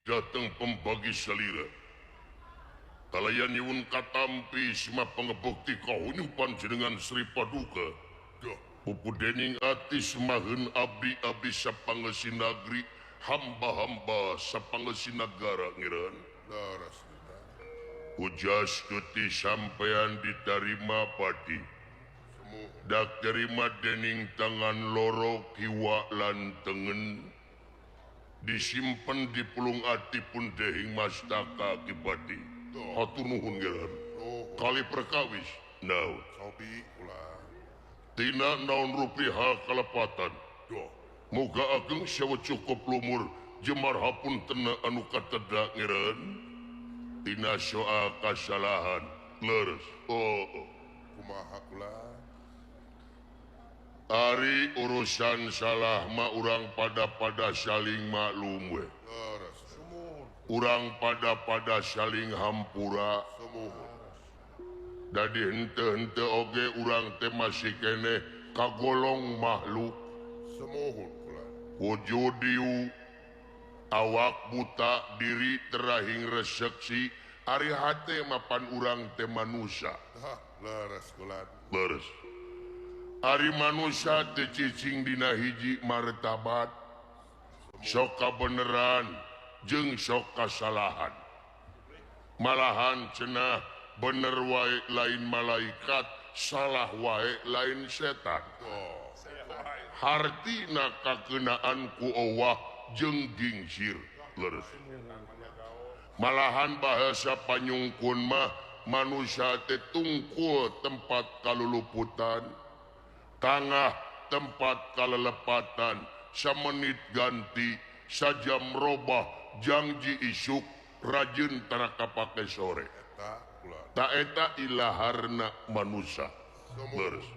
Dateng pembagi salira. Kalayan nyuwun katampi sima pangebukti kahunyupan jenengan Sri Paduka. Pupu dening ati semaheun abdi-abdi sapangesi nagri, hamba-hamba sapangesi nagara ngiran. Ujas tuti sampean ditarima pati. Dak terima dening tangan loro kiwa lan tengen. Disimpen di pulung ati pun dehing mastaka kibati. Hatur nuhun ngiran. Kali perkawis naon. Tina naon rupi hal kalepatan. Moga ageng sewa cukup lumur jemar hapun tena anu kateda ngiran. Tina soal kasalahan leres. Oh, kumaha kula? Ari urusan salah mah urang pada-pada saling maklum we. Urang pada-pada saling hampura. Dadi henteu-henteu oge urang teh masih keneh kagolong makhluk. Wujud diu awak buta diri terahing reseksi ari hate mapan urang teh manusia. Leres kula. Leres. Ari manusia teh cicing dina hiji martabat. Sok kabeneran jeung sok kasalahan. Malahan cenah bener wae lain malaikat, salah wae lain setan. Hartina kakenaan ku owah jeung gingsir. Leres. Malahan bahasa panyungkun mah manusia teh tungkul tempat kaluluputan, tangah tempat kalelepatan, samenit ganti, sajam robah, jangji isuk, rajin tara kapake sore. Ta eta ilaharna manusia. Leres.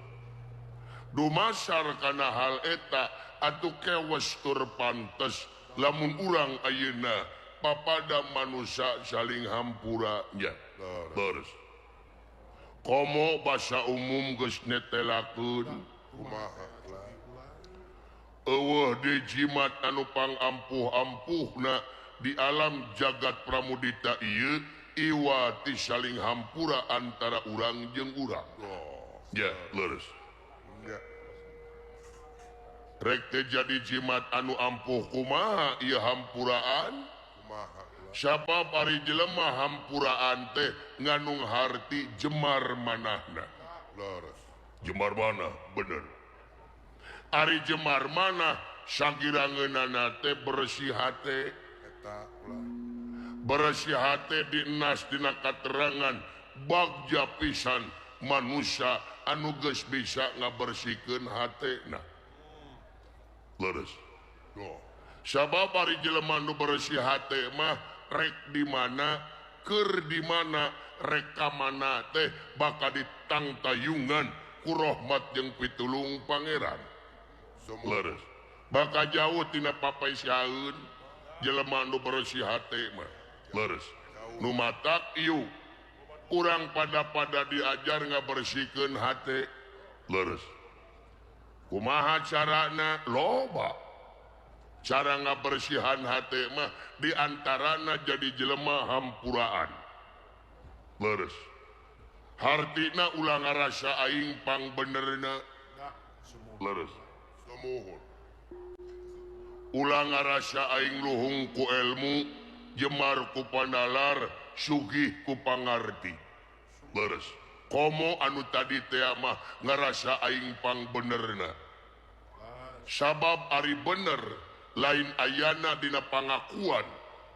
Dumasar kana hal eta atuh kewes tur pantes lamun urang ayeuna papada manusia saling hampura nya. Leres. Komo basa umum geus netelakeun. Eueuh di jimat anu pangampuh-ampuhna di alam jagat pramudita ieu iwati saling hampura antara urang jeung urang. Ya, leres. Rek teh jadi jimat anu ampuh kumaha ieu hampuraan? Sabab ari jelema hampuraan teh nganung harti jemar manahna. Jemar mana? Bener. Ari jemar manah sagirangeunana teh bersih hate. Bersih hate dinas dina katerangan bagja pisan manusia anu geus bisa ngabersihkeun hatena. Leres. Sabab ari jelema nu bersih hate mah rek di mana, keur di mana, rek ka mana teh bakal ditangtayungan ku rahmat jeung pitulung Pangeran. Leres. Bakal jauh tina papaisyaeun jelema nu bersih hate mah. Leres. Nu matak ieu urang pada-pada diajar ngabersihkeun hate. Leres. Kumaha carana? Loba. Cara ngabersihan hate mah diantarana jadi jelema hampuraan. Leres. Hartina ulah ngarasa aing pangbenerna. Leres. Ulah ngarasa aing luhung ku ilmu, jemar ku panalar, sugih ku pangarti. Leres. Komo anu tadi teh mah ngarasa aing pangbenerna. Sabab ari bener lain ayana dina pangakuan,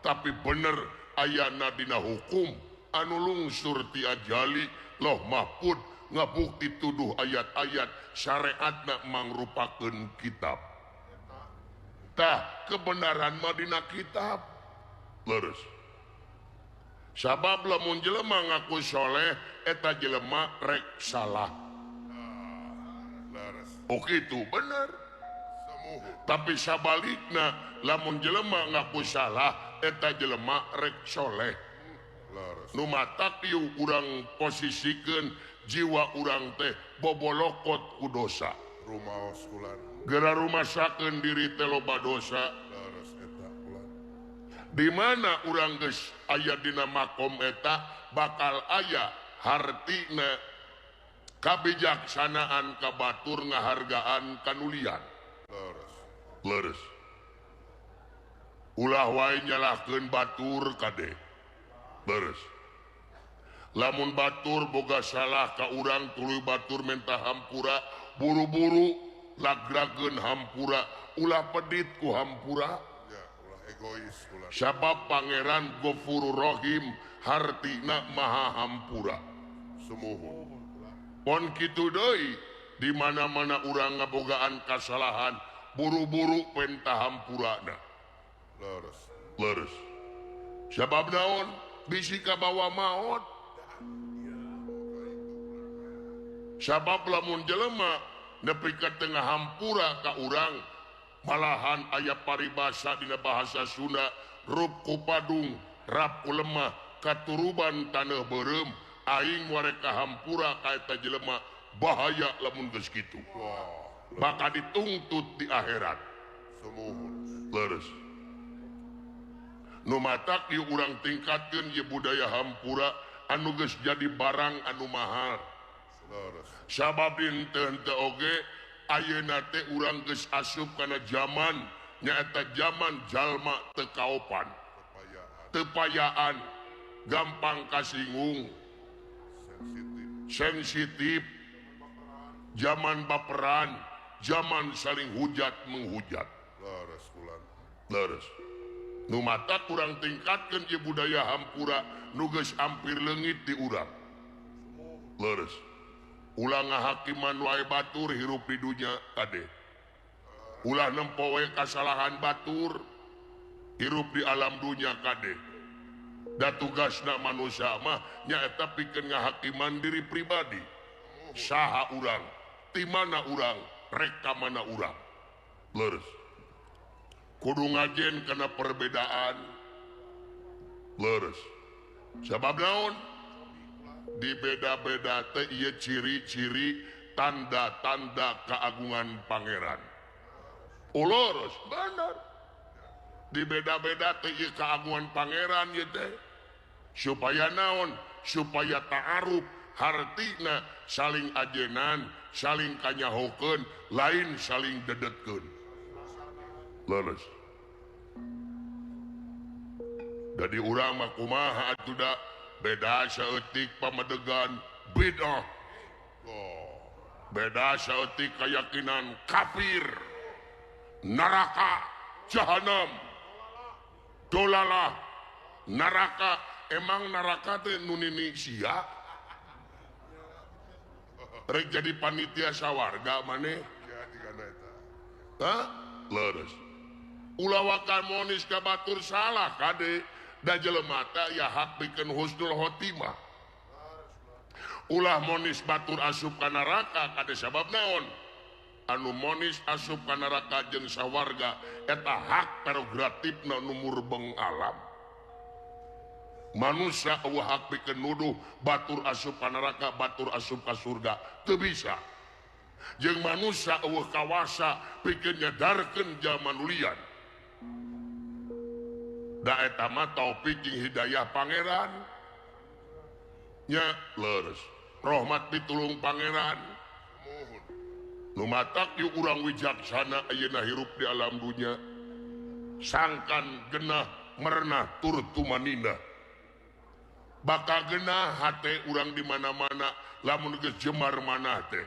tapi bener ayana dina hukum anu lungsur ti ajali Loh Mahfud ngabukti tuduh ayat-ayat syariatna mangrupakeun kitab. Tah kebenaran mah dina kitab. Leres. Sabab lamun jelema ngaku soleh eta jelema rek salah. Oh kitu bener. Tapi sabalikna lamun jelema ngaku salah eta jelema rek soleh. Nu matak ieu urang posisikeun jiwa urang teh bobolokot ku dosa. Geura rumasakeun diri teh loba dosa. Di mana urang geus aya dina makom eta bakal aya hartina kabijaksanaan ka batur ngahargaan kanulian. Leres. Leres. Ulah wae nyalahkeun batur kade. Leres. Lamun batur boga salah ka urang tuluy batur menta hampura, buru-buru lagrageun hampura, ulah pedit ku hampura. Ya, ulah egois ulah. Sabab Pangeran Gofurur Rahim hartina maha hampura. Sumuhun. Pon kitu deui di mana-mana urang ngabogaan kasalahan, buru-buru penta hampurana. Leres. Leres. Sabab naon? Bisi kabawa maot. Sabab lamun jelema nepi ka tengah hampura ka urang, malahan aya paribasa dina bahasa Sunda, rup ku padung, rap ku lemah, katuruban taneuh beureum, aing wareka hampura ka eta jelema, bahaya lamun geus kitu. Bakal dituntut di akhirat. Sumuhun. Leres. Nu matak ieu urang tingkatkeun ieu budaya hampura anu geus jadi barang anu mahal. Leres. Sabab henteu oge ayeuna teh urang geus asup kana jaman nyaeta jaman jalma teu kaopan, tepayaan, gampang kasinggung, sensitif, zaman baperan, zaman saling hujat menghujat. Leres kulan. Leres. Nu matak urang tingkatkeun ieu budaya hampura nu geus hampir leungit di urang. Leres. Ulah ngahakiman wae batur hirup di dunya kade. Ulah nempo wae kasalahan batur hirup di alam dunya kade. Da tugasna manusia mah nyaeta pikeun ngahakiman diri pribadi. Saha urang, ti mana urang, rek ka mana urang. Leres. Kudu ngajen kana perbedaan. Leres. Sabab naon? Di beda-beda teh ieu ciri-ciri tanda-tanda keagungan pangeran. Leres, bener. Di beda-beda teh ieu keagungan pangeran ieu teh. Supaya naon? Supaya ta'aruf, hartina saling ajenan, saling kanyahokeun, lain saling dedetkeun. Leres. Dari urang mah kumaha atuh da beda saeutik pamedegan bidah. Beda saeutik keyakinan kafir, neraka, jahanam, dolalah, neraka. Emang neraka teh nu nini sia? Rek jadi panitia sawarga maneh? Ya digana eta. Hah? Leres. Ulah wakal monis ka batur salah kade. Da jelema teh ya hak pikeun husnul khotimah. Ulah monis batur asup ka neraka kade sabab naon? Anu monis asup ka neraka jeung sawarga eta hak prerogatifna nu murbeng alam. Manusia eueuh hak pikeun nuduh batur asup ka neraka, batur asup ka surga, teu bisa. Jeung manusia eueuh kawasa pikeun nyadarkeun jalma nu lian. Da eta mah taufik jeung hidayah pangeran. Nya leres. Rahmat pitulung pangeran. Nu matak ieu urang wijaksana ayeuna hirup di alam dunya. Sangkan genah merenah tur tumanina. Bakal genah hate urang di mana-mana lamun geus jemar manah teh.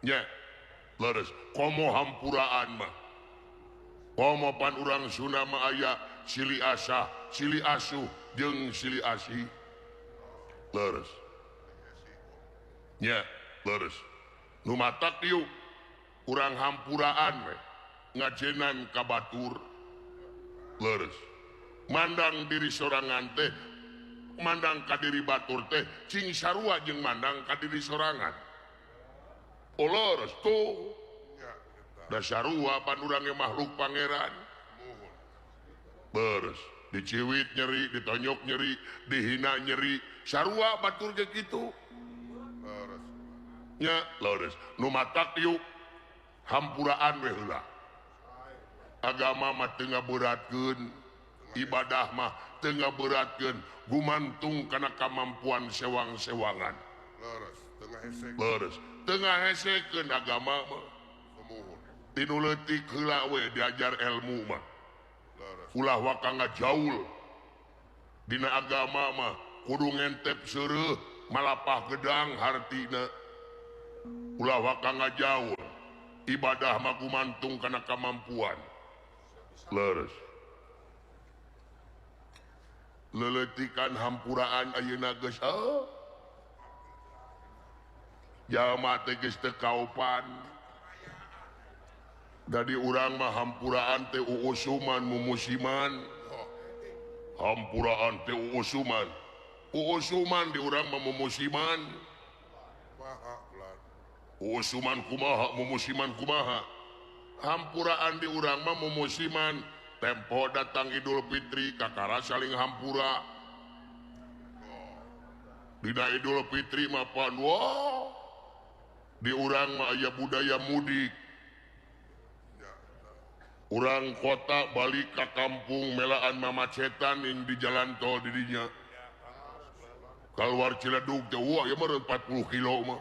Nya leres. Komo hampuraan mah. Komo pan urang Sunda mah aya sili asah, sili asuh jeung sili asih. Leres. Nya leres. Nu matak ieu urang hampuraan we ngajenan ka batur. Leres. Mandang diri sorangan teh, mandang ka diri batur teh cing sarua jeung mandang ka diri sorangan. Oh leres tuh. Da sarua pan urang ge makhluk pangeran. Leres. Diciwit nyeri, ditonyok nyeri, dihina nyeri, sarua batur ge kitu. Leres. Nya leres. Nu matak ieu hampuraan we heula. Agama mah teu ngaberatkeun, Ibadah mah teu ngaberatkeun gumantung kana kamampuan sewang-sewangan. Leres, teu ngahesek. Leres, teu ngahesekeun agama mah. Tinu leutik heula we diajar ilmu mah. Ulah waka ngajaul. Dina agama mah kudu ngentep seureuh malapah gedang hartina. Ulah waka ngajaul. Ibadah mah gumantung kana kamampuan. Leres. Leletikan hampuraan ayeuna geus oh. Jalma teh geus teu kaopan. Dari urang mah hampuraan teh uusuman mumusiman. Hampuraan teh uusuman. Uusuman di urang mah mumusiman. Uusuman kumaha mumusiman kumaha. Hampuraan di urang mah mumusiman. Tempo datang Idul Fitri kakara saling hampura. Dina Idul Fitri mah pan wah. Di urang mah aya budaya mudik. Urang kota balik ka kampung melaan mamacetan ing di jalan tol didinya. Keluar Ciledug teh wah ya mah 40 kilo mah.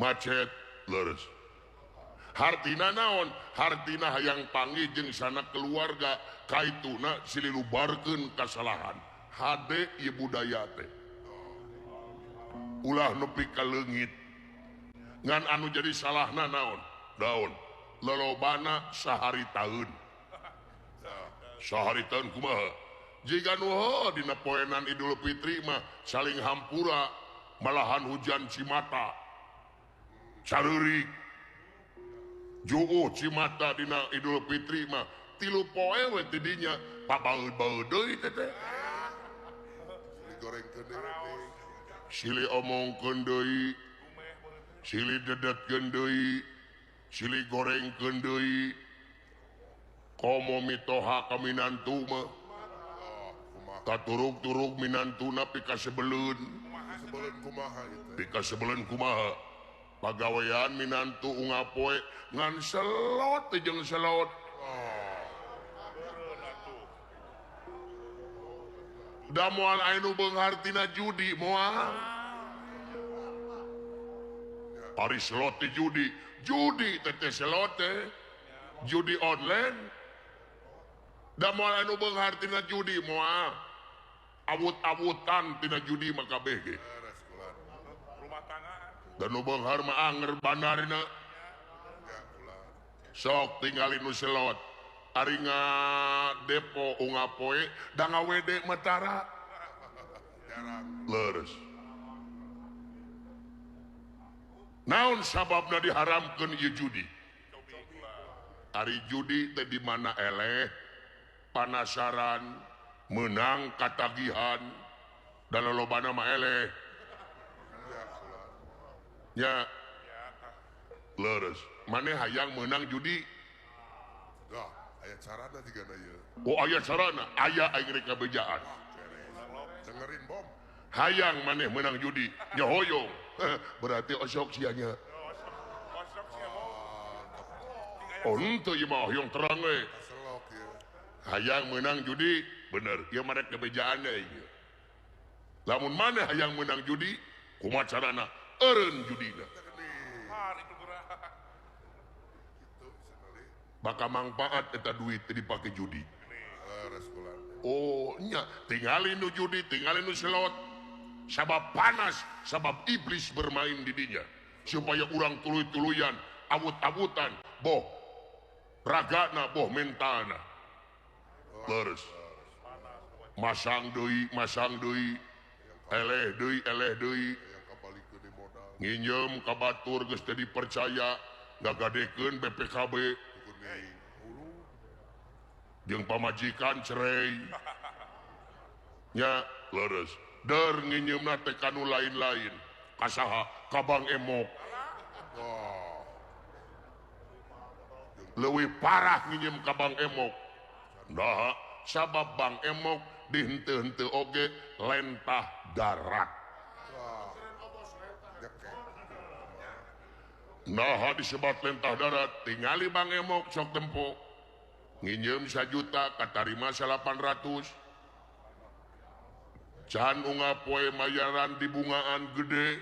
Macet leres. Hartina naon? Hartina hayang panggih jeung sanak keluarga kaituna sililubarkeun kasalahan. Hade ieu budaya teh. Ulah nepi ka leungit. Ngan anu jadi salahna naon? Daun. Lolobana sahari taun. Sahari taun kumaha? Jiga nu heuh dina poenan Idul Fitri mah saling hampura malahan hujan cimata. Careurik. Juuh cimata dina Idul Fitri mah tilu poe we ti dinya pabaeud-baeud deui teh teh. Silih omongkeun deui, silih dedetkeun deui, silih gorengkeun deui. Komo mitoha ka minantu mah. Katurug-turug minantuna pikasebeleun. Pikasebeleun kumaha? Pagawean minantu unggal poe ngan selot jeung selot. Da moal aya nu beunghar tina judi moal. Ari selot teh judi, judi teh teh selot teh. Judi online. Da moal anu beunghar tina judi moal. Awut-awutan tina judi mah kabeh ge. Dan nu beunghar mah anger bandarna. Sok tingali nu selot. Ari ngadepo unggal poe da ngawede mah tara. Leres. Naon sababna diharamkeun ieu judi? Ari judi teh di mana eleh, panasaran, menang katagihan, dan lolobana mah eleh. Ya. Leres. Maneh hayang menang judi? Dah, aya carana jigana ieu. Oh, aya carana, aya aing rek ngabejaan. Dengerin bom. Hayang maneh menang judi, nya hoyong. Berarti osok sia nya. Oh, henteu ieu mah hoyong terang we. Hayang menang judi, bener. Ieu mah rek ngabejaan ieu. Lamun maneh hayang menang judi, kumaha carana? Eureun judina. Bakal manfaat eta duit teh dipake judi. Oh nya, tingali nu judi, tingali nu selot. Sabab panas, sabab iblis bermain di dinya. Supaya urang tuluy-tuluyan, awut-awutan, boh ragana, boh mentalna. Leres. Masang deui, eleh deui, Nginjem ka batur geus teu dipercaya, ngagadekeun BPKB. Jeung pamajikan cerai. Nya leres. Der nginjeumna teh ka nu lain-lain. Ka saha? Ka Bang Emok. Leuwih parah nginjem ka Bang Emok. Nah, sabab Bang Emok dihenteu-henteu oge lentah darat. Nah, disebat lentah darat, tingali Bang Emok sok tempo. Nginjem 1 juta katarima 800. Can unggal poe mayaran di bungaan gede.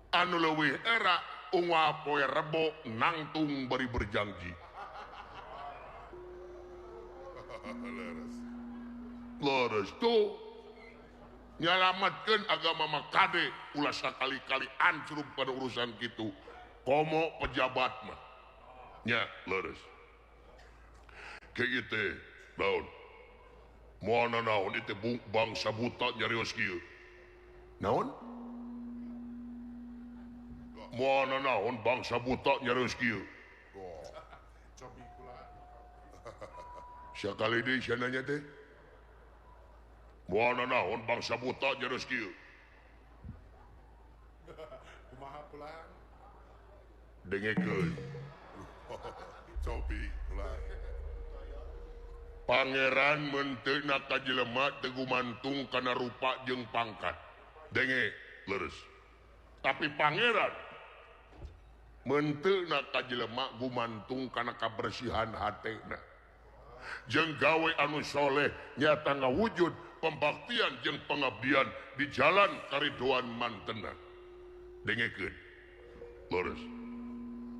Anu leuwih era unggal poe rebo nangtung bari berjanji. Leres tuh nyalamatkeun agama mah kade ulah sakali-kali ancrub pada urusan kitu. Komo pejabat mah nya leres. Kieu teh naon? Moal naon ieu teh bangsa buta nyarios kieu. Naon? Moal naon bangsa buta nyarios kieu. Sakali deui sia nanya teh. Moal naon bangsa buta nyarios kieu. Kumaha pulang? Dengekeun. Cobi pulang. Pangeran menteuna ka jelema teu gumantung kana rupa jeung pangkat. Denge leres. Tapi pangeran menteuna ka jelema gumantung kana kabersihan hatena. Jeung gawe anu soleh nyata ngawujud pembaktian jeung pengabdian di jalan karidoan mantena. Dengekeun. Leres.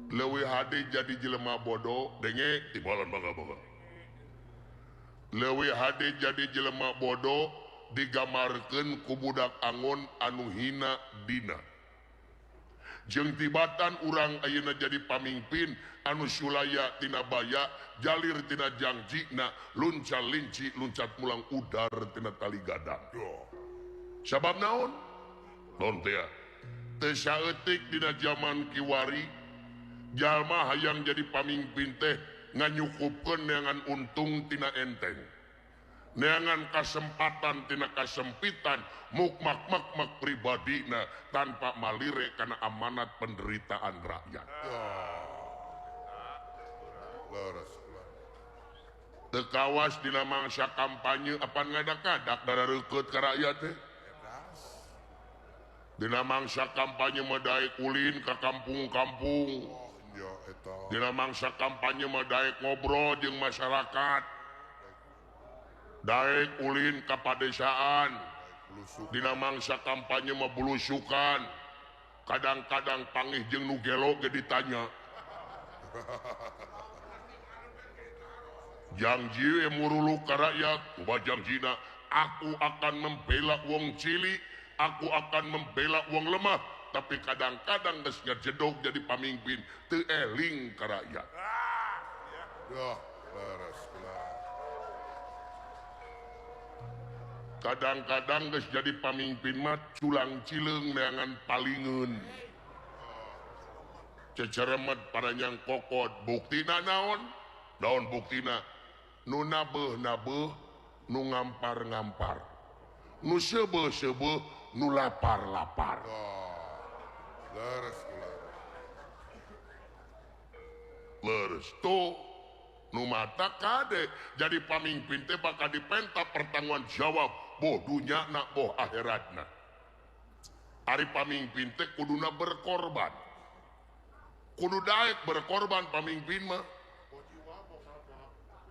Leuwih hade jadi jelema bodoh, denge tibalan bangga-bangga. Leuwih hade jadi jelema bodoh digamarkeun ku budak angon anu hina dina. Jeung tibatan urang ayeuna jadi pamimpin anu sulaya tina baya, jalir tina jangjina, luncal linci luncat mulang udar tina tali gadang. Sabab naon? Naon teh? Teu saeutik dina jaman kiwari jalma hayang jadi pamimpin teh nganyukupkeun neangan untung tina enteng, neangan kasempatan tina kasempitan, mukmak-makmak pribadina tanpa malire kana amanat penderitaan rakyat. Teu kawas dina mangsa kampanye apan ngadadak darareukeut ka rakyat teh. Dina mangsa kampanye mah daek ulin ka kampung-kampung. Dina mangsa kampanye mah daek ngobrol jeung masyarakat, daek ulin ka padesaan. Dina mangsa kampanye mah bulusukan, kadang-kadang pangih jeung nu gelo ge ditanya. Janji we murulu ka rakyat, ubah jangjina, aku akan membela wong cilik, aku akan membela wong lemah. Tapi kadang-kadang geus ngejedog jadi pamimpin teu eling ka rakyat. Kadang-kadang geus jadi pamimpin mah culang cileung neangan palingeun. Ceceremet paranyang kokot, buktina naon? Naon buktina? Nu nabeuh-nabeuh, nu ngampar-ngampar. Nu seubeuh-seubeuh, nu lapar-lapar. Leres tuh nu mata kade jadi pamimpin teh bakal dipenta pertanggungan jawab boh dunyana boh akhiratna. Ari pamimpin teh kuduna berkorban, kudu daek berkorban pamimpin mah,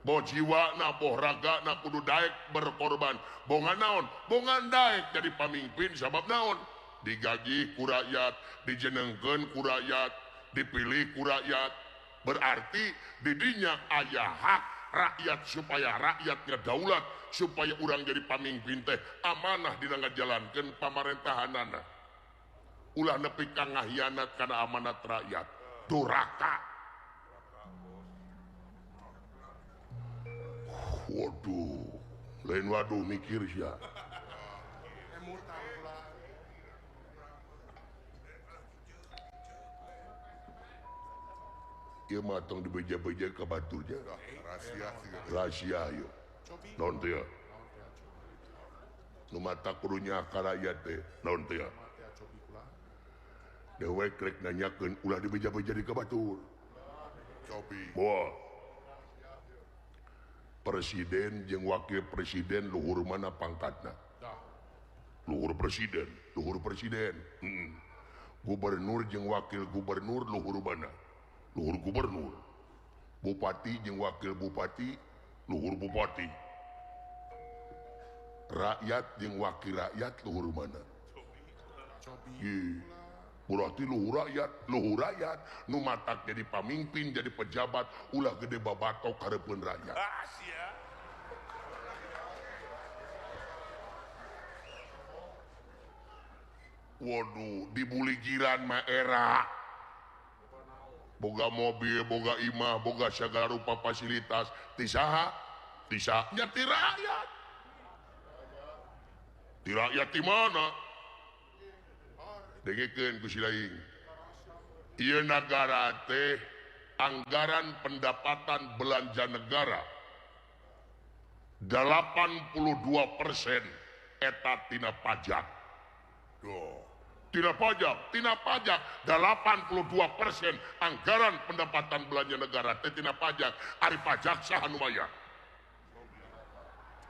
boh jiwana boh ragana kudu daek berkorban. Bongan naon? Bongan daek jadi pamimpin sabab naon? Digaji ku rakyat, dijenengkeun ku rakyat, dipilih ku rakyat. Berarti didinya aya hak rakyat supaya rakyat ngedaulat, supaya urang jadi pamimpin teh amanah dina ngajalankeun pamarentahanana. Ulah nepi ka ngahianat kana amanat rakyat. Duraka. Waduh, lain waduh mikir sia. Ieu mah tong dibeja-beja ka baturnya. Rahasia ieu. Naon teh? Nu mata kudunya ka rakyat teh, naon teh? Dewek rek nanyakeun ulah dibeja-beja di ka batur. Moal. Presiden jeung wakil presiden luhur mana pangkatna? Luhur presiden, luhur presiden. Gubernur jeung wakil gubernur luhur mana? Luhur gubernur. Bupati jeung wakil bupati luhur bupati. Rakyat jeung wakil rakyat luhur mana? Berarti luhur rakyat nu matak jadi pamimpin jadi pejabat ulah gede babatok hareupeun rakyat. Waduh, dibuli jiran mah era. Boga mobil, boga imah, boga segala rupa fasilitas. Ti saha? Ti saha? Nya ti rakyat. Ti rakyat di mana? Dengekeun ku si laing. Ieu nagara teh anggaran pendapatan belanja negara 82% eta tina pajak. Duh. Tina pajak 82% anggaran pendapatan belanja negara teh tina pajak. Ari pajak saha nu mayar?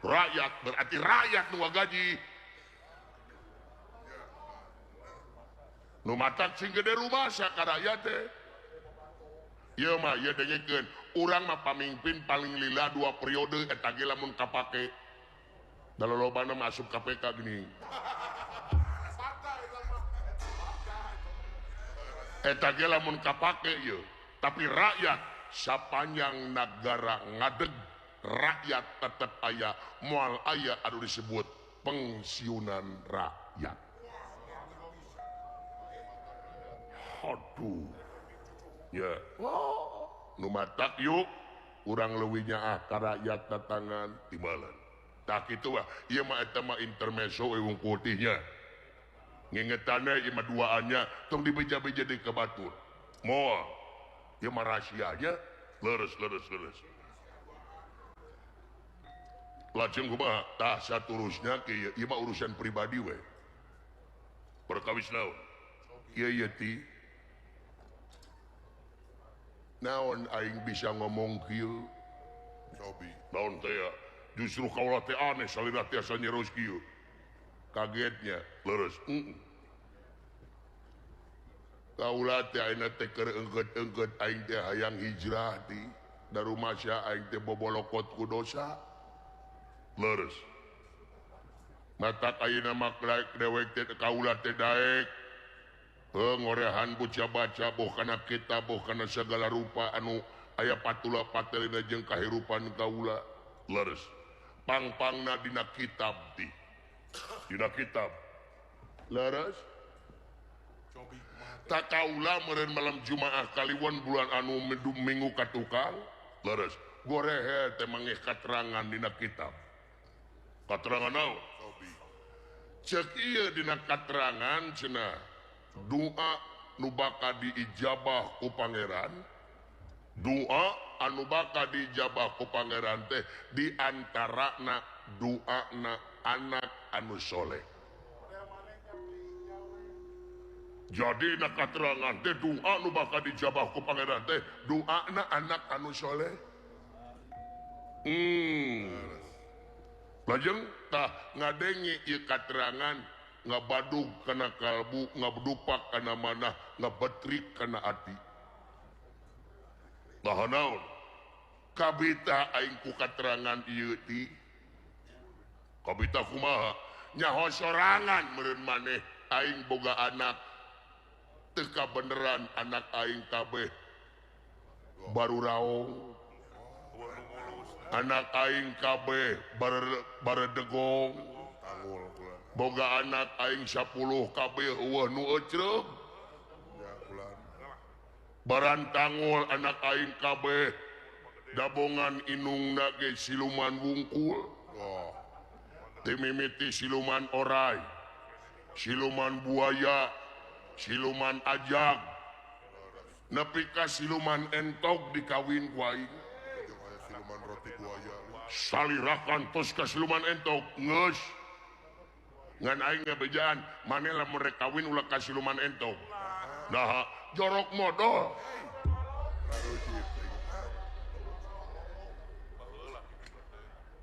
Rakyat, berarti rakyat nu gaji. Nu matak sing gede rumasa ka rakyat teh. Ieu mah ieu dengekeun, urang mah pamimpin paling lila 2 periode eta ge lamun kapake. Da lolobana masuk KPK gini. Eta ge lamun kapake ieu, tapi rakyat sapanjang nagara ngadeg rakyat tetep aya, moal aya anu disebut pensiunan rakyat. Aduh. Ya. Oh, nu matak yuk urang leuwih nyaah ka rakyat datangan timbalan. Tah kitu wah, ieu mah eta mah intermezzo we wungkul teh nya. Ngingetanna ieu mah duaannya tong dibeja-beja deui ka batur. Moal. Ieu mah rahasianya leres leres leres. Lajeng kumaha? Tah saturusnya kieu ieu mah urusan pribadi we. Perkawis naon? Ieu ieu ti naon aing bisa ngomong kieu? Cobi. Naon teh ya? Justru kaula teh aneh salira tiasa nyeros kieu. Kagetnya leres. Kaula teh ayeuna teh keur engkeut-engkeut aing teh hayang hijrah ti darumasya aing teh bobolokot ku dosa. Leres. Matak ayeuna mah dewek teh kaula teh daek. Ngorehan bocah baca boh kana kitab boh kana segala rupa anu aya patula patelina jeung kahirupan kaula. Leres. Pang-pangna dina kitab ti. Dina kitab. Leres. Tak kaula meureun malam Jumaah kaliwon bulan anu minggu ka tukang. Leres. Gorehe teh mangih katerangan dina kitab. Katerangan naon? Ceuk ieu dina katerangan cenah doa nu bakal diijabah ku pangeran, doa anu bakal diijabah ku pangeran teh di antarana doana anak anu soleh. Jadi na katerangan teh doa nu bakal diijabah ku pangeran teh doana anak anu soleh. Lajeng tah ngadenge ieu katerangan ngabadug kana kalbu, ngabedupak kana manah, ngabetrik kana ati. Tah naon? Kabita aing ku katerangan ieu ti. Kabita kumaha? Nyaho sorangan meureun maneh aing boga anak. Teu kabeneran anak aing kabeh baru raong. Anak aing kabeh baredegong. Boga anak aing 10 kabeh eueuh nu ecreug. Barantangul anak aing kabeh dabongan inungna ge siluman wungkul. Ti mimiti siluman orai, siluman buaya, siluman ajag, nepi ka siluman entok dikawin ku aing. Salirakan tos ka siluman entok geus. Ngan aing ngabejaan maneh lamun rek kawin ulah ka siluman entok. Nah, jorok modol.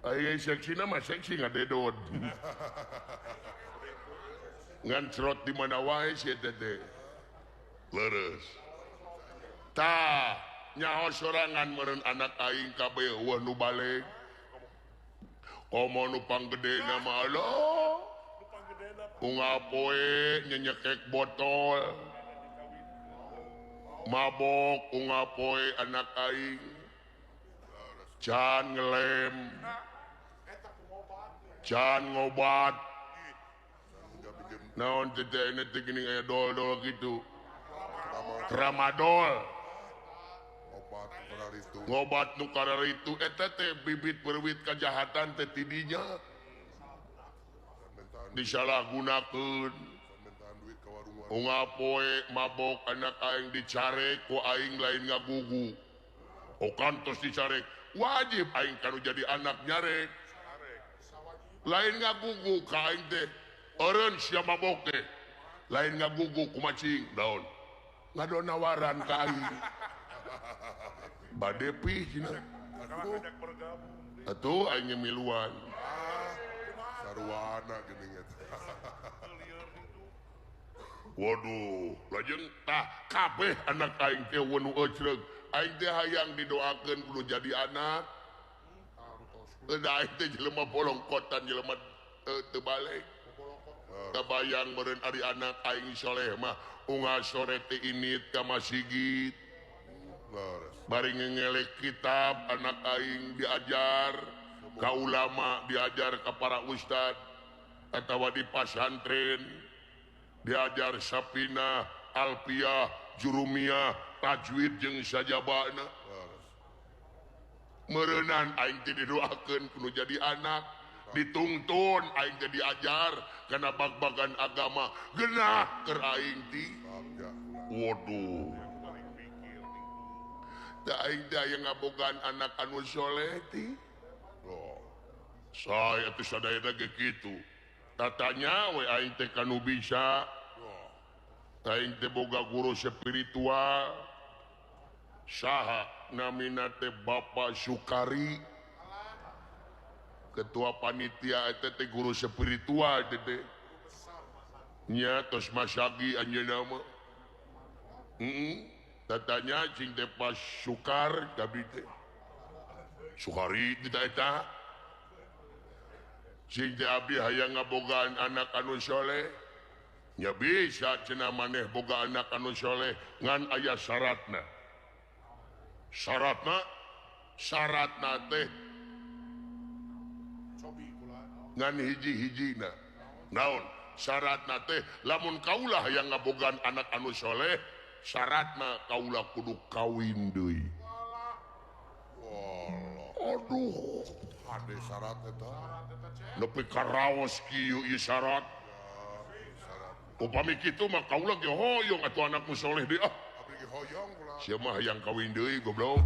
Aing seksina mah seksi ngadedod. Ngan cerot di mana wae sia teh. Leres. Tah, Nyaho sorangan meureun anak aing kabeh eueuh nu balik. Komo nu panggedena mah Allah. Unggal poe nyenyekek botol. Mabok unggal poe anak aing. Can ngelem. Can ngobat. Naon teh teh geuning aya dol-dol kitu. Tramadol. Ngobat nu kararitu eta teh bibit berwit kejahatan teh tidinya. Disalahgunakeun. Unggal poe mabok anak aing dicarek ku aing lain ngagugu. Oh kantos dicarek, wajib aing kanu jadi anak nyarek. Lain ngagugu ka aing teh. Eureun sia mabok teh. Lain ngagugu ku macing daun. Ngadonawaran ka aing. Bade pih cenah. Atuh aing miluan. Sarwana geuning eta. Waduh, lajeng tah kabeh anak aing teh nu ecreug. Aing teh hayang didoakeun kudu jadi anak. Da aing teh jelema bolongkotan jelema teu balik. Kabayang meureun ari anak aing soleh mah unggal sore teh init ka masigit. Bari ngengelek kitab anak aing diajar ka ulama, diajar ka para ustad atawa di pasantren, diajar sapina, alfiah, jurumiyah, tajwid jeung sajabana. Meureunan aing teh didoakeun kudu jadi anak, ditungtun aing teh diajar kana bag-bagan agama, geunah keur aing ti. Waduh. Da aing teh aya ngabogaan anak anu soleh ti. Saya teh sadayana ge kitu. Tatanya we aing teh kanu bisa. Aing teh boga guru spiritual. Saha namina teh Bapak Sukari. Ketua panitia eta teh guru spiritual teh teh. Nya tos masagi anjeunna mah. Heeh. Tatanya cing teh Pak Sukar abdi teh. Sukari teh eta. Cing teh abdi hayang ngabogaan anak anu soleh. Nya bisa cenah maneh boga anak anu soleh ngan aya syaratna. Syaratna syaratna teh ngan hiji-hijina. Naon syaratna teh lamun kaulah hayang ngabogaan anak anu soleh, syaratna kaulah kudu kawin deui. Aduh, hade syarat eta. Nepi ka raos kieu ieu syarat. Upami kitu mah kaula ge hoyong atuh anakmu soleh deui ah. Abdi ge hoyong kula. Sia mah hayang kawin deui goblok.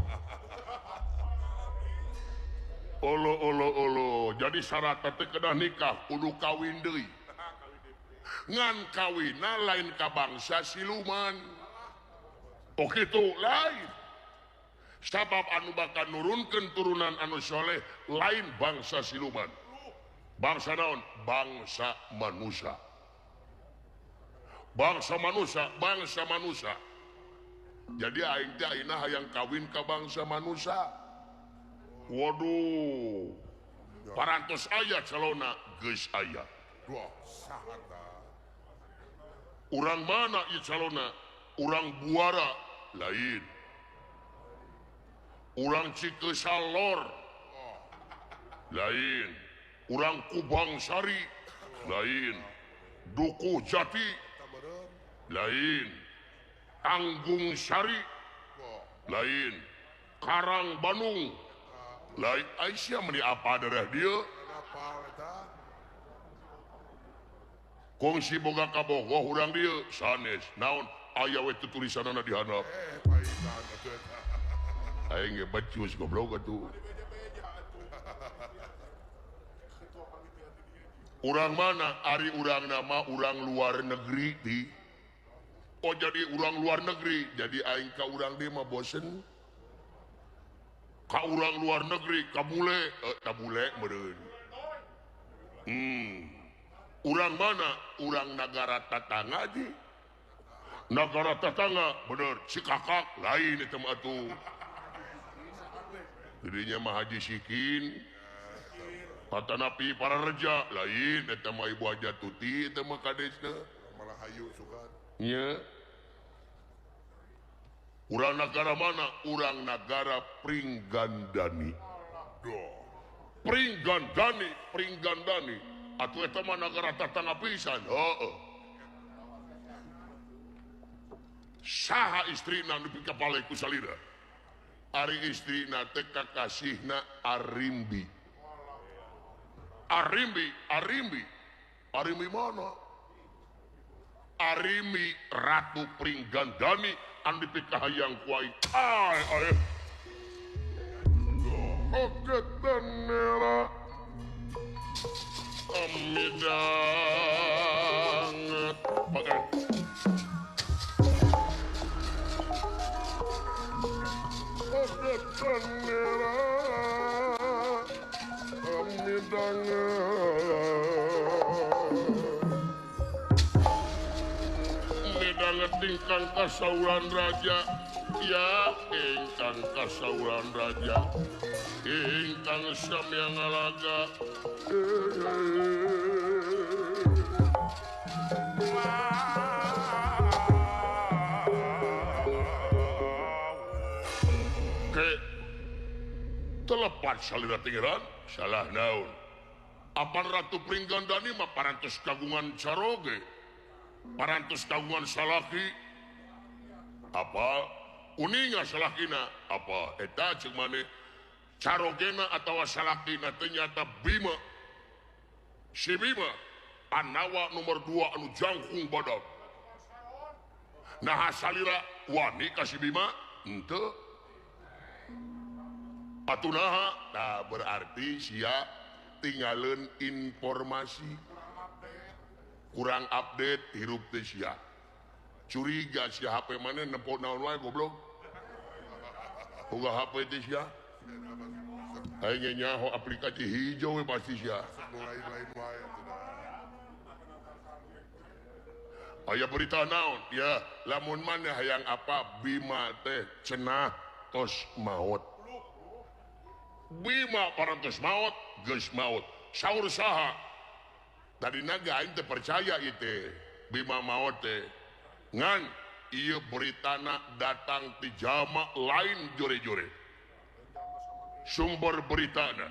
Olo olo olo, jadi syarat teh kedah nikah kudu kawin deui. Ngan kawinna lain ka bangsa siluman. Oh kitu lain. Sabab anu bakal nurunkeun turunan anu soleh lain bangsa siluman. Bangsa naon? Bangsa manusia. Bangsa manusia, bangsa manusia. Jadi aing teh ayeuna hayang kawin ka bangsa manusia. Waduh. Parantos aya calona geus aya. Urang mana ieu calona? Urang Buara lain. Urang Cikesalor lain. Urang Kubang Sari lain. Dukuh Jati lain. Tanggung Sari lain. Karang Bandung lain. Aisyah meni apa darah dia? Kongsi boga kabogoh urang dieu sanes. Naon aya we tulisanana di handap. Aing ge becus goblok atuh. Urang mana? Ari urang nama urang luar negeri di. Oh jadi urang luar negeri, jadi aing ka urang dieu mah bosen. Ka urang luar negeri, ka bule, ka bule meureun. Urang mana? Urang nagara tatangga di. Nagara tatangga, bener, Cikakak lain eta mah atuh. Dirinya mah Haji Sikin. Patanapi para reja lain eta mah Ibu Haja Tuti eta mah kadesna. Malah hayu sugan. Nya. Urang nagara mana? Urang nagara Pringgandani. Duh. Pringgandani, Pringgandani. Atuh eta mah nagara tatangga pisan. Heeh. Saha istrina nu pikapale ku salira? Ari istrina teh kakasihna Arimbi. Arimbi, Arimbi. Arimbi mana? Arimbi Ratu Pringgandani anu dipikahayang ku aing. Ai ai. Oke tenera. Amidanget. Pakai. Oke tenera. Midanget ingkang kasauran raja, ya ingkang kasauran raja, ingkang samya ngalaga. Ke telepat salira tinggiran salah naon. Apan Ratu Pringgandani mah parantos kagungan caroge, parantos kagungan salaki. Apa uninga salakina? Apa eta ceuk maneh carogena atawa salakina teh nyata Bima. Si Bima Panawa nomor 2 anu jangkung badag. Nah salira wani ka si Bima henteu. Atuh naha? Nah berarti sia tinggalin informasi kurang update hirup teh sia. Curiga sia HP mana nempo naon wae goblok. Boga HP teh sia. Aing nyaho aplikasi hijau we pasti sia. Lain-lain wae. Aya berita naon? Ya, lamun maneh hayang apa Bima teh cenah tos maot. Bima parantos maot, geus maot. Saur saha? Tadina ge aing teu percaya ieu teh. Bima maot teh. Ngan ieu beritana datang ti jalma lain jore-jore. Sumber beritana.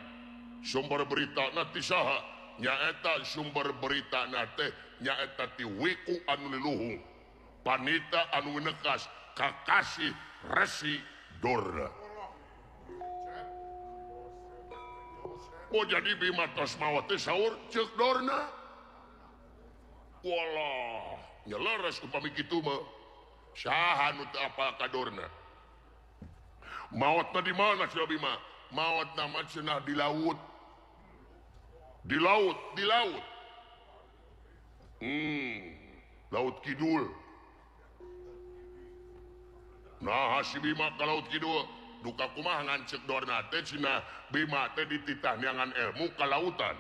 Sumber beritana ti saha? Nyaeta sumber beritana teh nyaeta ti Wiku anu liluhung. Panita anu nekas kakasih Resi Dorna. Oh jadi Bima tos maot teh saur ceuk Dorna. Walah, nyeleres upami kitu mah. Saha nu teu apal ka Dorna? Maotna di mana sia Bima? Maotna mah cenah di laut. Di laut, di laut. Laut Kidul. Nah, si Bima ka laut Kidul. Duka kumaha ngancek Dorna teh cenah Bima teh dititah neangan ilmu ka lautan.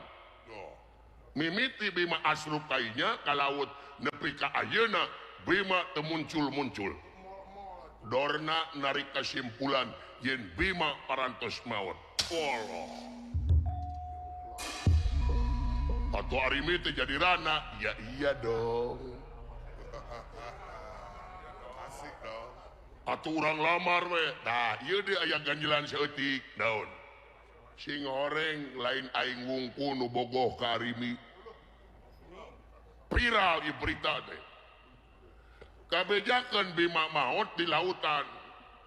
Mimiti Bima asrup kainya ka laut nepi ka ayeuna Bima teu muncul-muncul. Dorna narik kesimpulan yen Bima parantos maot. Allah. Atuh Arimi teh jadi rana. Ya iya dong. Asik dong. Atuh urang lamar we. Tah ieu deui aya ganjelan saeutik naon. Sing horeng lain aing wungkul nu bogoh ka Arimi. Viral ieu berita teh. Kabejakeun Bima maot di lautan.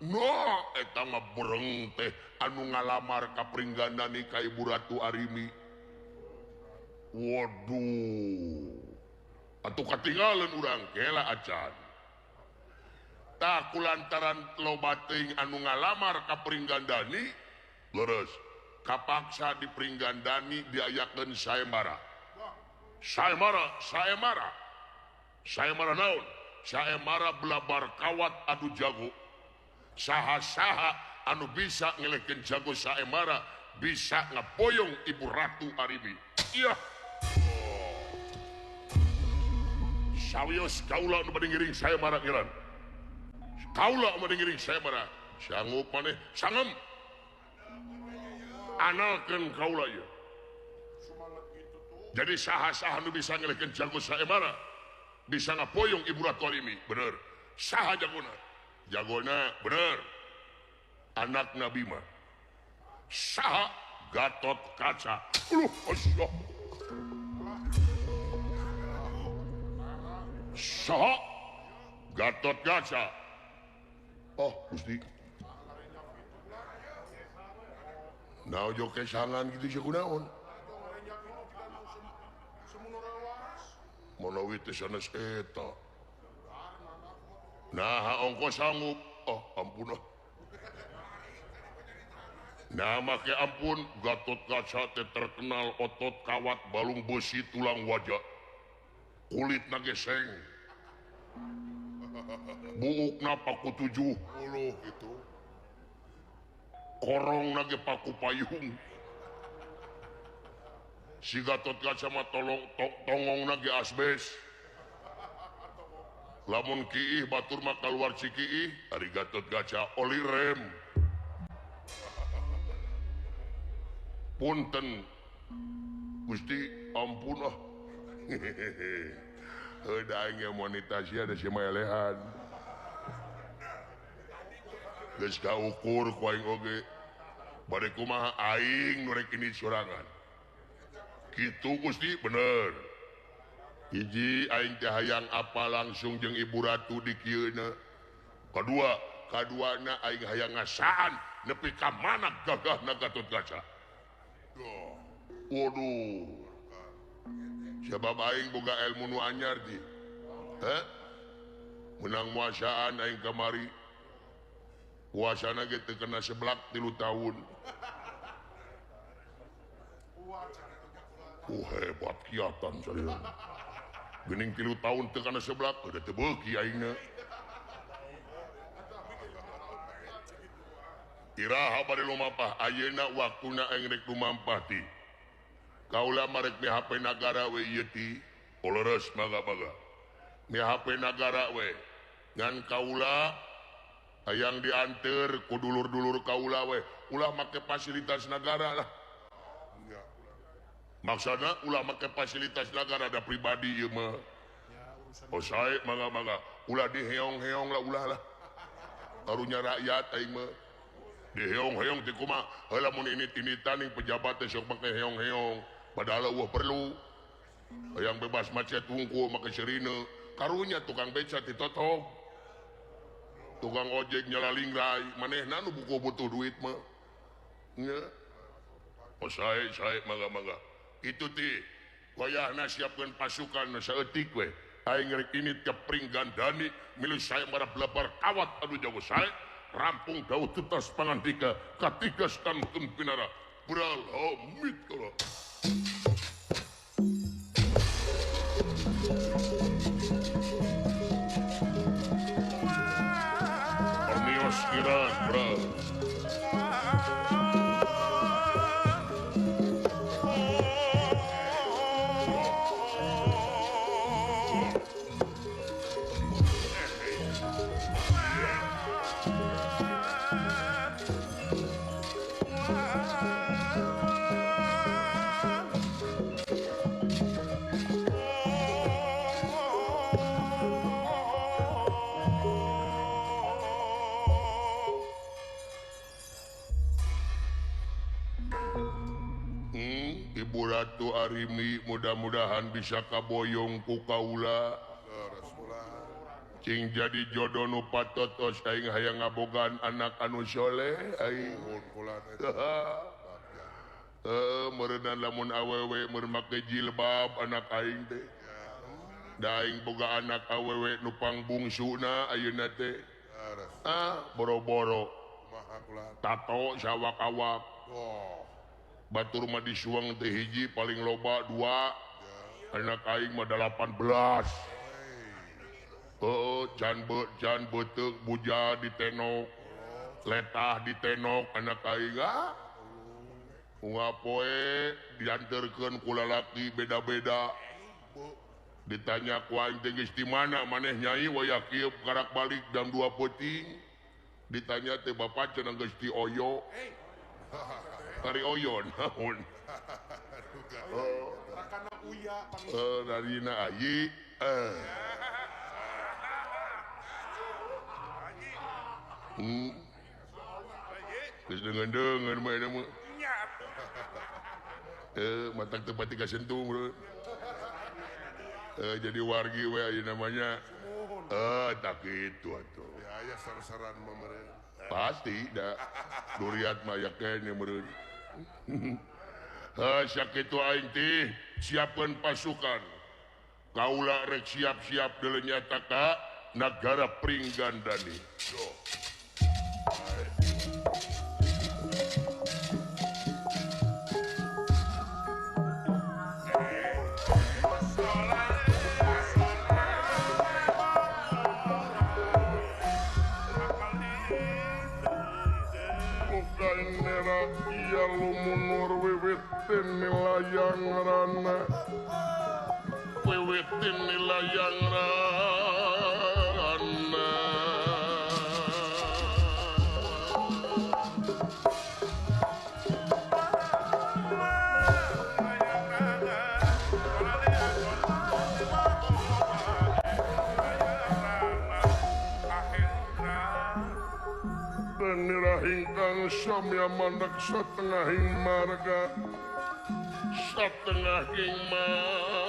No, eta mah bereng teh anu ngalamar ka Pringgandani ka Ibu Ratu Arimi. Waduh. Atuh katinggalan urang kela acan. Tah kulantaran loba teuing anu ngalamar ka Pringgandani, leres kapaksa di Pringgandani diayakeun sayembara. Sayembara, sayembara. Sayembara naon? Sayembara belabar kawat adu jago. Saha-saha anu bisa ngelehkeun jago sayembara bisa ngaboyong Ibu Ratu Arimi. Iya. Sawios kaula nu bade ngiring sayembara ngiran. Kaula nu bade ngiring sayembara. Sanggup maneh? Sangem. Analkeun kaula ieu. Jadi saha-saha nu bisa ngelehkeun jago saembara bisa ngapoyong Ibu Ratu Arimi, bener. Saha jagona? Jagona bener. Anak Nabi mah. Saha Gatot Kaca. Aduh, Allah. Saha Gatot Kaca. Oh, Gusti. Nah, ojo kesangan gitu sih kunaon. Manawi teh sanes eta. Nah, ongko sanggup. Oh, ampun ah. Nah, make ampun Gatot Kaca teh terkenal otot kawat balung besi tulang wajah. Kulitna geseng. Buukna paku tujuh. Uluh gitu. Korongna ge paku payung. Si Gatot Kaca mah tolong tongongna ge asbes. Lamun kiih batur mah kaluar cikiih, ari Gatot Kaca oli rem. Punten Gusti, ampun ah. Heuh da aing ge monetasi ada si maelehan. Geus kaukur ku aing oge. Bade kumaha aing nu rek ini sorangan. Kitu Gusti, bener. Hiji aing teh hayang apa langsung jeung Ibu Ratu di kieuna. Kadua, kaduana aing hayang ngasaan nepi ka mana gagahna Gatot Kaca. Waduh. Sebab aing boga ilmu nu anyar di. Heh? Menang muasaan aing kamari. Puasana ge teu kena seblak 3 tahun. Oh hebat kiatan saya. Gening 3 tahun teu kana seblak, udah teu beuki aingna. Iraha bade lumampah, ayeuna waktuna aing rek lumampah ti. Kaula marek mihape nagara we ieu ti. Oleres mangga-mangga. Mihape nagara we. Ngan kaula hayang dianteur ku dulur-dulur kaula we. Ulah make fasilitas nagara lah. Maksudna ulah make fasilitas nagara da pribadi ieu mah. Oh sae mangga-mangga. Ulah diheong-heong lah ulah lah. Karunya rakyat aing mah. Diheong-heong teh kumaha? Heula mun init-initan ning pejabat teh sok make heong-heong. Padahal eueuh perlu. Hayang bebas macet hungkul make sirine. Karunya tukang beca ditotog. Tukang ojek nyala lingrai, manehna nu buku butuh duit mah. Nya. Oh sae sae mangga-mangga. Itu ti wayahna siapkeun pasukan saeutik we. Aing rek init ka Pringgandani milu sayembara blebar kawat anu jago sae rampung dawuh tuntas pangandika katigas kantun pinara bral homit kala. Permios kiran bral. Ibu Ratu Arimi mudah-mudahan bisa kaboyong ku kaula. Cing jadi jodoh nu patotos aing hayang ngabogaan anak anu soleh aing. Meureunna lamun awewe meur make jilbab anak aing teh. Da aing boga anak awewe nu pangbungsuna ayeuna teh. Ah, boro-boro. Tato sawak-awak. Batur mah disuang teh hiji paling loba 2. Anak aing mah 18. Heeh, can beuteuk buja ditenok. Letah ditenok anak aing ah. Unggal poe dianterkeun ku lalaki beda-beda. Ditanya ku aing teh geus di mana maneh nyai wayah kieu karak balik jam 2 peuting. Ditanya teh bapak cenah geus di Oyo. Kari oyon naon. Darina ayi. Geus deungeun-deungeun mah eta mah. Matak teu pati kasentuh bro. Jadi wargi we ayeuna namanya. Tak kitu atuh. Ya aya ser-seran mah meureun. Pasti da. Duriat mah aya keneh meureun. Sakitu aing teh siapkeun pasukan. Kaula rek siap-siap deuleu nyata ka nagara Pringgandani. Lumunur wiwitin nilayang rana, wiwitin nilayang rana. Hingkang samya mandak satengahing marga, satengahing marga.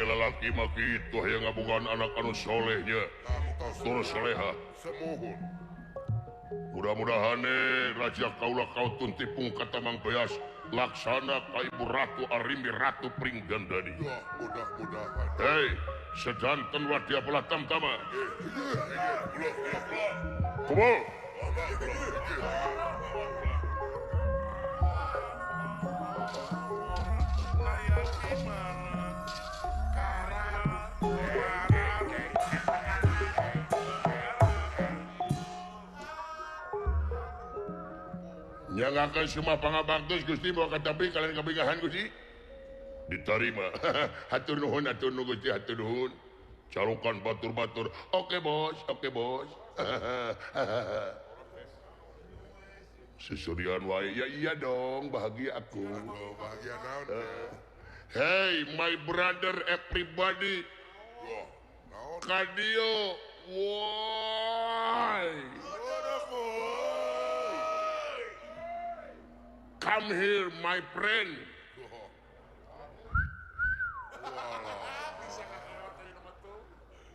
Lalaki mah kitu hayang ngabogaan anak anu solehnya tur soleha. Mudah-mudahan Raja Kaula Kautun tipung katamang beas laksana ka Ibu Ratu Arimbi Ratu Pringgandani. Mudah-mudahan. Hei, sedanten wadya pelatam tama. Kumpul. Yang akan semua pangabaktos Gusti bawa katapi kalian kabingahan Gusti diterima. Hatur nuhun, hatur nuhun Gusti, hatur nuhun. Carukan batur-batur. Oke bos, oke bos. Sesurian wae. Ya iya dong, bahagia aku. Bahagia naon? Hey my brother everybody. Kadio, woi. Come here, my friend.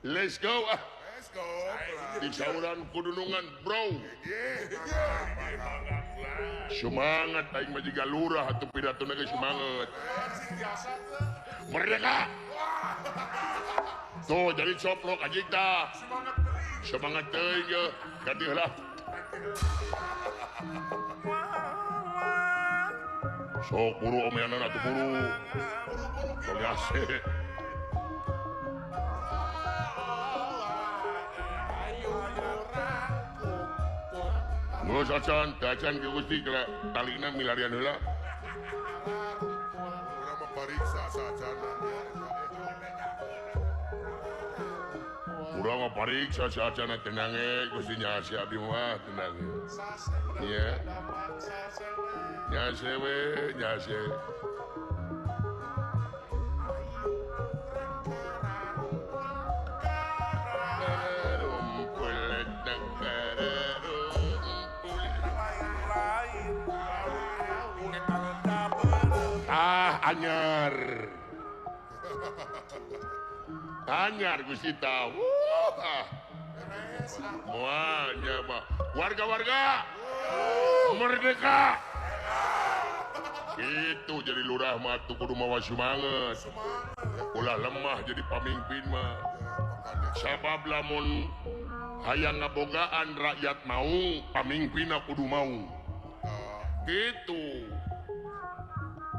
Let's go. Let's go. Di sauran kudunungan, bro. Semangat aing mah jiga lurah atuh pidatona ge semangat. Merdeka. Tuh jadi coplok anjing tah. Semangat teuing ye. Ganti heula. Sok buru omeanan atuh buru. Tong ase. Geus acan, acan ke Gusti kela talina milarian heula. Urang mah pariksa saacana. Urang mah pariksa saacana tenang e Gusti nya si abdi mah tenang. Iya. Nyase we, nyase. Ah, anyar. Anyar Gusti tahu. Ah. Moal nya mah. Warga-warga merdeka. Itu jadi lurah mah tuh kudu mawa semangat. Ulah lemah jadi pamimpin mah. Sabab lamun hayang ngabogaan rakyat mau, pamimpinna kudu mau. Gitu.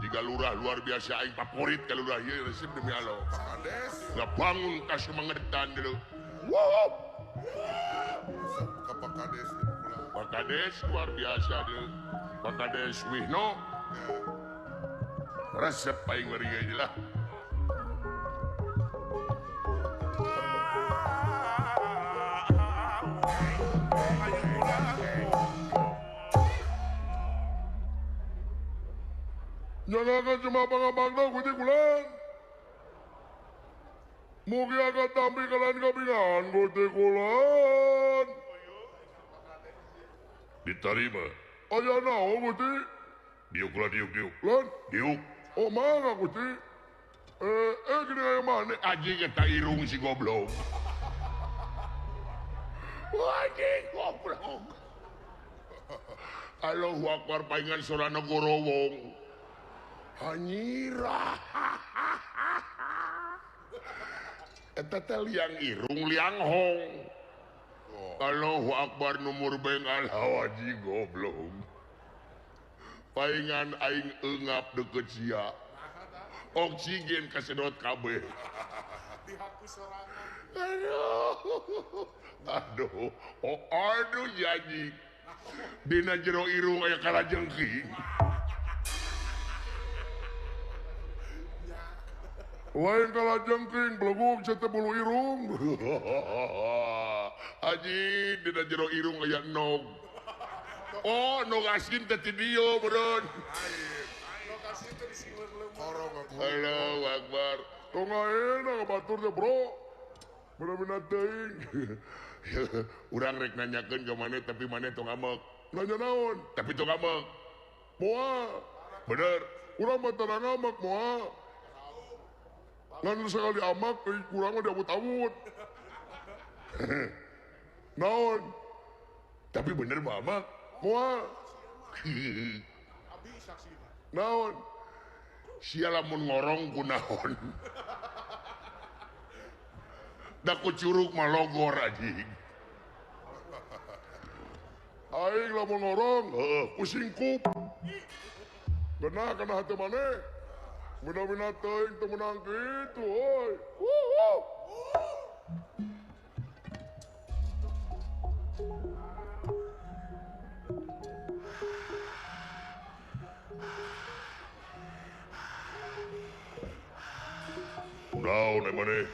Jika lurah luar biasa aing favorit ka lurah ieu resep demi Allah. Ngabangun kasumangetan dulu. Wow. Ka Pak Kades. Pak Kades luar biasa dulu. Pak Kades Wihno. Resep aing meri aja lah. Jangan cuma pangabangna Gusti Kulan. Mugi akan tampi kalian kepingan Gusti Kulan. Diterima. Aya naon Gusti? Diuk lah diuk diuk. Lan diuk. Oh mangga Gusti. Gini aya maneh anjing eta irung si goblok. Anjing goblok. Allahu akbar paingan sorana gorowong. Anyirah. Eta teh liang irung liang hong. Allahu akbar numur bengal hawaji goblok. Paingan aing eungap deukeut sia. Oksigen kasedot kabeh. Dihapus sorangan. Aduh. Aduh. Oh aduh janji. Dina jero irung aya kalajengking. Lain kalajengking belegug cete bulu irung. Aji dina jero irung aya nog. Oh, nog asin teh ti dieu beureun. Nog asin teh disiweur leumeut. Allahu akbar. Tong ayeuna batur teh, Bro. Bener-bener teuing. Urang rek nanyakeun ka maneh tapi maneh tong ngambek. Nanya naon? Tapi tong ngambek. Moal. Bener. Urang mah tara ngambek moal. Ngan sekali amak, kurang mah diabut-abut. Naon? Tapi bener mah amak. Moal. Naon? Sia lamun ngorong ku naon? Da ku curug mah logor anjing. Aing lamun ngorong, heuh, ku singkup. Benar kana hate maneh. Benar-benar teuing teu meunang kitu euy. Wuh. Naon maneh?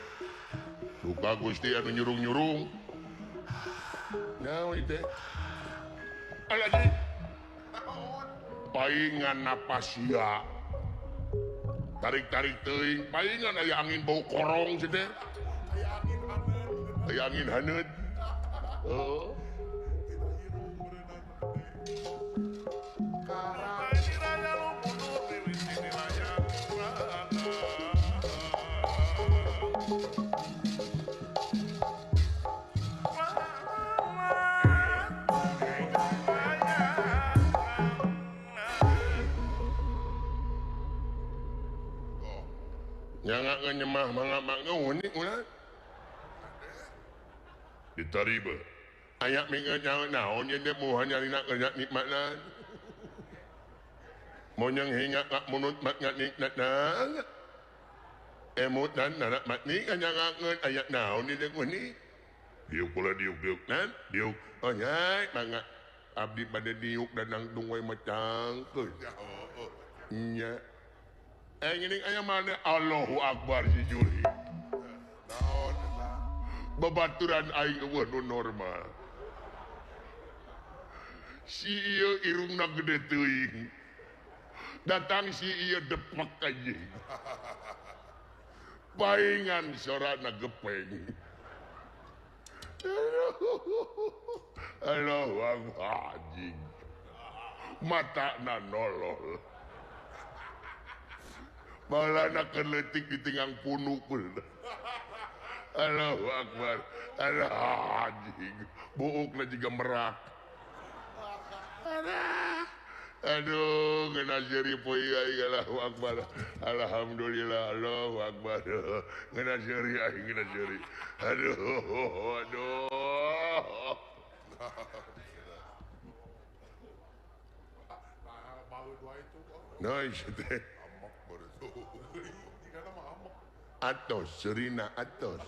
Duka Gusti anu nyurung-nyurung. Naon ieu teh? Alah ji. Paingan napas sia. Tarik-tarik teuing, paingan aya angin bau korong sih teh. Aya angin haneut. Aya angin haneut. Heeh. Nyangakeun nyemah mangga-mangga unik ulah. Ditariba. Aya minggu naon ye teh moal nyarina kerja nikmatna. Monyong hinga ka munut mat nikmatna. Emut dan narak matni nyangakeun aya naon ye teh unik. Diuk kula diuk diuk nan diuk. Oh nyai mangga abdi bade diuk danang dung we mecangkeun. Nya. Ngining aya mana Allahu Akbar si Juli. Naon eta? Babaturan aing eueuh nu normal. Si ieu irungna gede teuing. Datang si ieu depek anjing. Paingan sorana gepeng. Allahu Akbar anjing. Matana nolol. Balana keur leutik ditinggang punuk. Allahu Akbar. Alah anjing. Buukna jiga merak. Alah. Aduh, ngeunah seuri poe aing Allahu Akbar. Alhamdulillah, Allahu Akbar. Ngeunah seuri aing, ngeunah seuri. Aduh, aduh. Nice teh. Atos, seurina atos.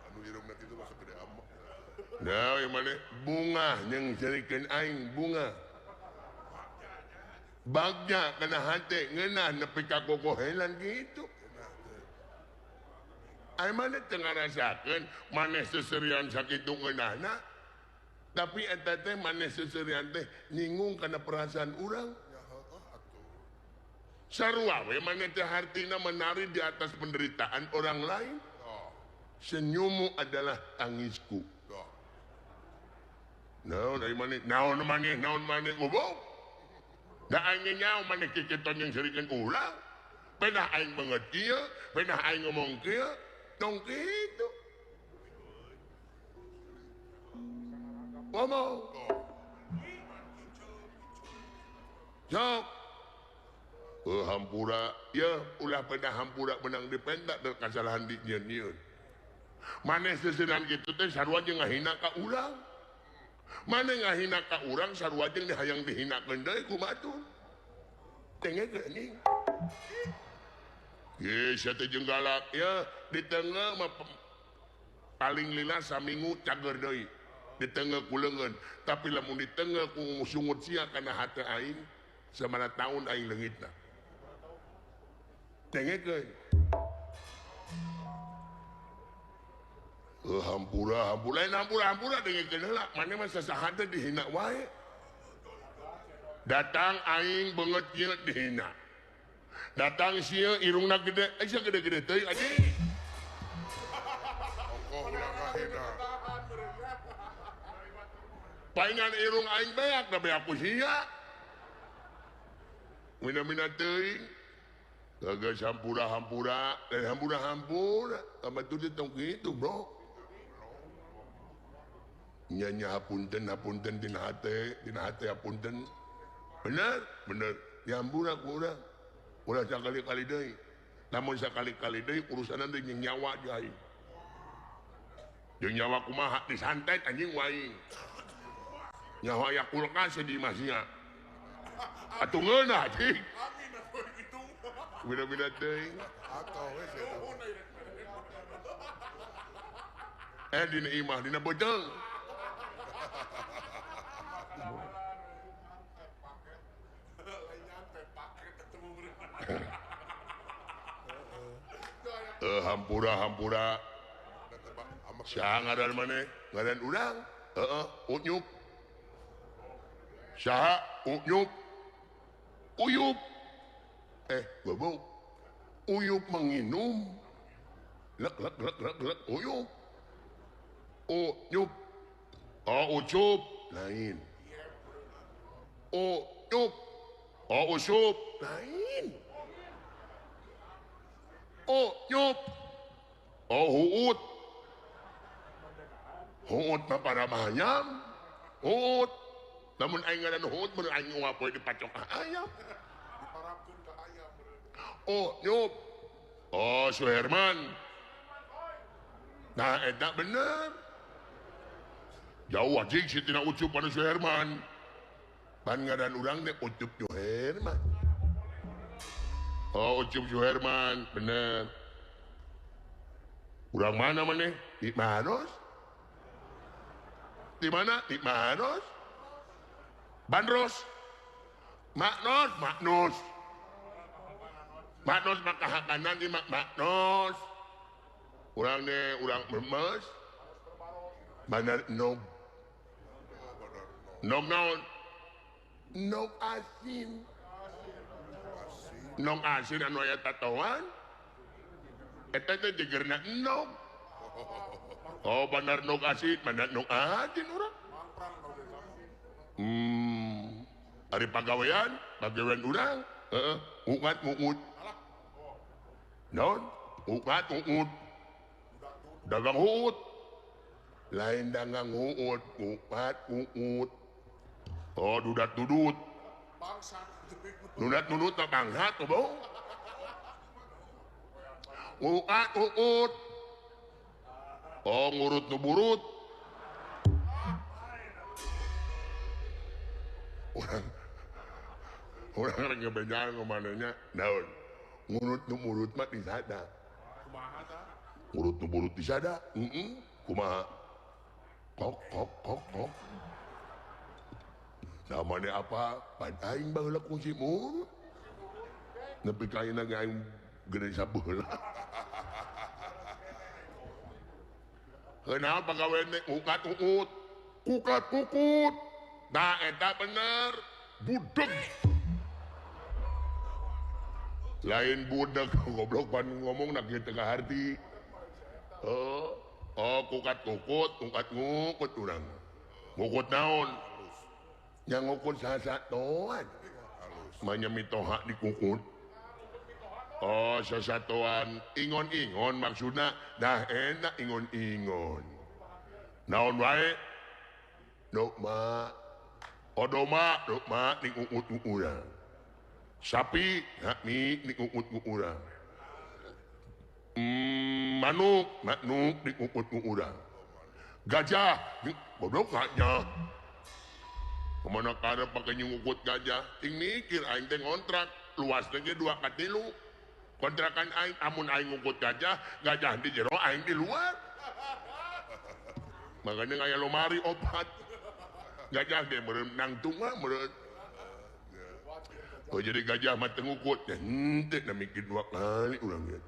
Anu irungna kitu mah sagede amek. Nah, ieu maneh bungah jeung seurikeun aing bunga. Bagja kana hate ngeunah nepi ka gogohelan kitu. Ai maneh teu ngarasakeun maneh seuseurian sakitu ngeunahna. Tapi eta teh maneh seuseurian teh nyinggung kana perasaan urang. Sarua we maneh teh hartina menari di atas penderitaan orang lain. Senyummu adalah tangisku. Naon ai maneh? Naon maneh? Naon maneh goblok? Da aing nyaho maneh kikiton jeung seurikeun ulah. Penah aing banget kieu, penah aing ngomong kieu, tong kitu. Ngomong. Sok. Hampura, ya ulah penah hampura menang dipenta dari kasalahan di nyieun-nyieun. Maneh seuseurian kitu teh sarua jeung ngahina ka urang. Maneh ngahina ka urang sarua jeung hayang dihinakeun deui ku batur. Dengekeun anjing. Ye sia teh jeung galak ya di tengah mah paling lila saminggu cager deui. Di tengah ku leungeun, tapi lamun di tengah ku sungut sia kana hate aing samana taun aing leungitna. Dengekeun. Hampura, hampura, lain hampura, hampura dengekeun heula. Maneh mah sasaha teh dihina wae. Datang aing beungeut ieu dihina. Datang sieun irungna gede, sia gede-gede teuing anjing. Ongkoh ulah ngahina. Paingan irung aing beak da beak ku sia. Mina-mina teuing. Gagal hampura, hampura, lain hampura, hampura. Tambah tu tong kitu, bro. Nya hapunten, hapunten dina hate hapunten. Bener, bener. Dihampura ku urang. Ulah sakali-kali deui. Lamun sakali-kali deui urusanna deui jeung nyawa jeung aing. Jeung nyawa kumaha disantet anjing wae. Nyawa aya kulkas di imah sia. Atuh ngeunah anjing. Beda-beda teuing. Dina imah dina beuteung. Hampura hampura. Saha ngaran maneh? Ngaran urang. Heeh, Unyup. Saha Unyup? Uyup. Goblok. Uyup menginum. Lek lek lek lek lek uyup. Uyup. Oh, ucup lain. Uyup. Oh, usup lain. Uyup. Oh, huut. Huut mah para mahayam. Huut. Lamun aing ngaran huut mun aing ungap poe dipacok ka ayam. Oh, nyup. Oh, Suherman. Nah, eta bener. Jauh anjing si tina Ucup anu Suherman. Pan ngaran urang teh Ucup Suherman. Oh, Ucup Suherman, bener. Urang mana maneh? Di Maros. Di mana? Di Maros. Bandros. Maknos, Maknos. Maknos maka hakanan di Maknos. Urang teh urang memes. Bandar Nog. Nog naon? Nog asin. Nog asin anu aya tatoan. Eta teh jegerna nog. Oh, bandar nog asin, bandar nog asin urang. Ari pagawean, pagawean urang. Heeh, ukat muut. Naon? Ukat muut. Dagang huut. Lain dagang huut, kupat kuut. Oh, dudat dudut. Bangsat. Dudat dudut tak bangsat goblok. Ngukat uut. Oh, ngurut nu burut. Urang rek ngebejaan ka manehna naon? Ngurut nu burut mah disada. Kumaha tah? Ngurut nu burut disada. Heeh. Kumaha? Kok kok kok kok. Namanya apa? Pan aing baheula kunci mur. Nepi ka ayeuna ge aing gede sabeula. Kenapa gawe teh ngukat uut? Kukat kukut. Nah eta bener. Budeg. Lain budak goblok pan ngomong nak kieu teu kaharti. Oh, oh kukat kukut, kukat ngukut urang. Ngukut naon? Nya ngukut sasatoan. Manya mitoha dikukut. Oh, sasatoan ingon-ingon maksudna dah enak ingon-ingon. Naon wae? Doma. Oh doma, doma dikukut ku urang. Sapi, hakmi dikukut ku urang. Manuk, manuk dikukut ku urang. Gajah, goblok gajah. Kemana kada pake nyungukut gajah? Ting mikir aing teh ngontrak, luasna ge 2 ka 3. Kontrakan aing amun aing ngukut gajah, gajah di jero aing di luar. Makanya aya lomari opat. Gajah ge meureun nangtung mah meureun. Oh jadi gajah mah teu ngukut, ya henteu da mikir 2 kali urang ge.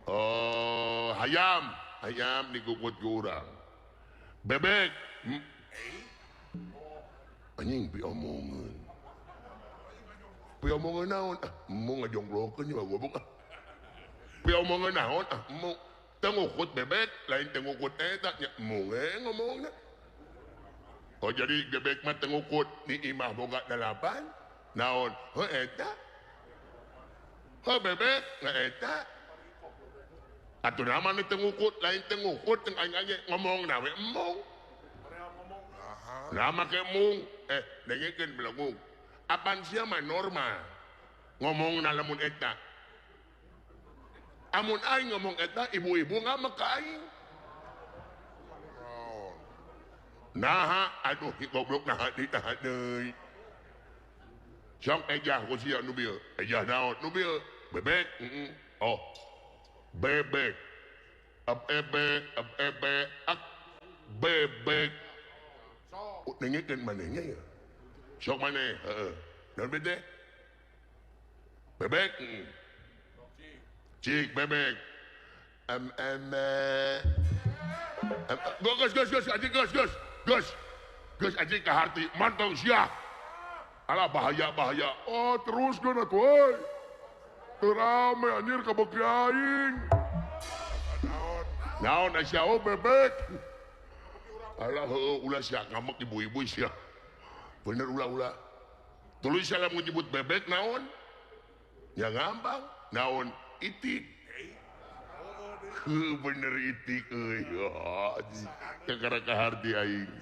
Oh, hayam, hayam dikukut ku urang. Bebek, anjing piomongeun. Piomongeun naon? Ah, embung ngajongklokeun juga goblok ah. Piomongeun naon? Ah, embung teu ngukut bebek, lain teu ngukut eta nya embung we ngomongna. Oh jadi bebek mah teu ngukut, di imah boga 8. Naon? Heuh eta. Heuh bebek, na eta. Atuh nama teu ngukut, lain teu ngukut teu aing ge ngomongna we embung. Nah make mung, dengekeun belengung. Apan sia mah normal ngomongna lamun eta. Amun aing ngomong eta ibu-ibu ngamek ka aing. Naha aduh goblok naha ditahan deui. Sok ejah ku sia nu bieu. Ejah naon nu bieu? Bebek. Heeh. Oh. Bebek. Ap ebe, ap ebe, ak bebek. Dengekeun manehnya ya. Sok maneh, heeh. Naon bete? Bebek. Cik bebek. Am am. Gus gus gus anjing gus gus. Gus. Gus anjing kaharti mantong sia. Alah bahaya bahaya. Oh terus geun atuh euy. Teu rame anjir kabeuki aing. Naon sia oh bebek. Alah heueuh ulah sia ngamek ibu-ibu sia. Bener ulah-ulah. Tuluy sia lamun nyebut bebek naon? Ya ngambang. Naon? Itik. Heuh bener itik euy. Kakara kaharti aing.